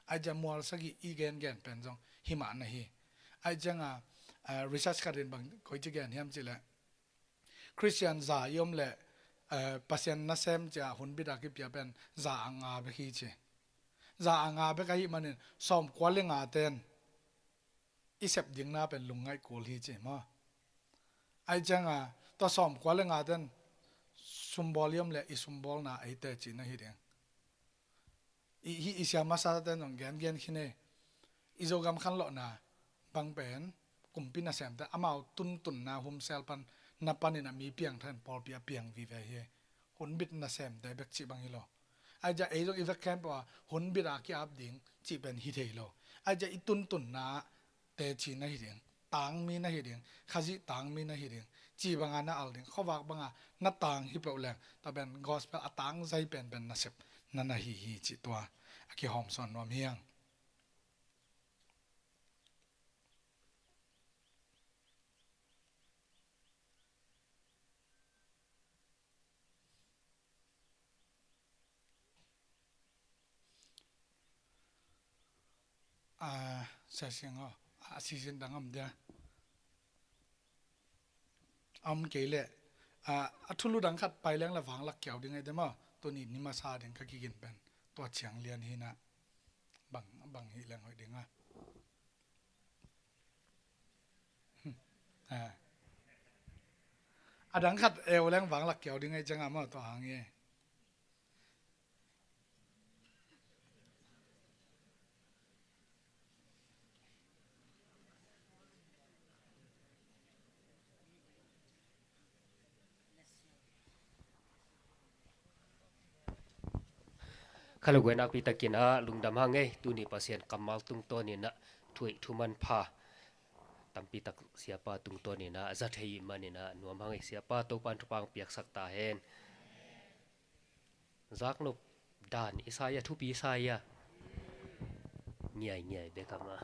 Ahih ciang mual sagih i gengen pen zong himah na hi. Ahih ciang a, a, research khat in bang koici gen hiam cih leh, Khristian za i om leh, eh, Pasian nasem ci a hunbit a kipia pen za a nga bek hi, ci. Za a nga bek ahih manin sawmkua le nga ten i sep dingna pen lungngaih kul hi, ci maw. Ai cianga tua sawmkua le nga ten sumbawl i om le i sumbawlna eite cihna hi ding. I, hi i sia masa ten zong gengen khin e. I Zogam khanlawhna bang pen kumpi nasemte amau tuntunna humsel pan na panin a mi piangthain pawlpi a piang vive hi. Hunbit nasemte bek cih bang hi lo. Ai ciah ei zong i vek khempeuh a hunbit a ki-ap ding cih pen hi thei lo. Ai ciah i tuntunna teci na hi ding, tangmi na hi ding, Khazih tangmi na hi ding, ci banga na al ding, khuavak banga na tang hi peuh leng, tua pen gospel a tangzai penpen nasep na na hi hi cih tua a kihawmsawn nuam hiang. A, sia siang aw, a season dang om dia. A om kei leh, a, a thulu dang khat pai leng la vanglak kiau ding ai dem aw. Tuni ni masa ding ka kigin pen tua ciang lian hi na. Bang, bang hi leng hoih ding a. A dang khat eu leng vanglak kiau ding ai ciang a maw tua hang hi. Kha lo guai nakpi takin a lungdam hang ei, tuni Pasian kammal tungtawnin a thuih thuman pha tampi tak siapa tungtawnin a za thei manin a nuam hang ei, siapa Topan thupang piaksak ta hen. Zaknop dan Isaiah, thupi Isaiah. Ngiai, ngiai bek ama.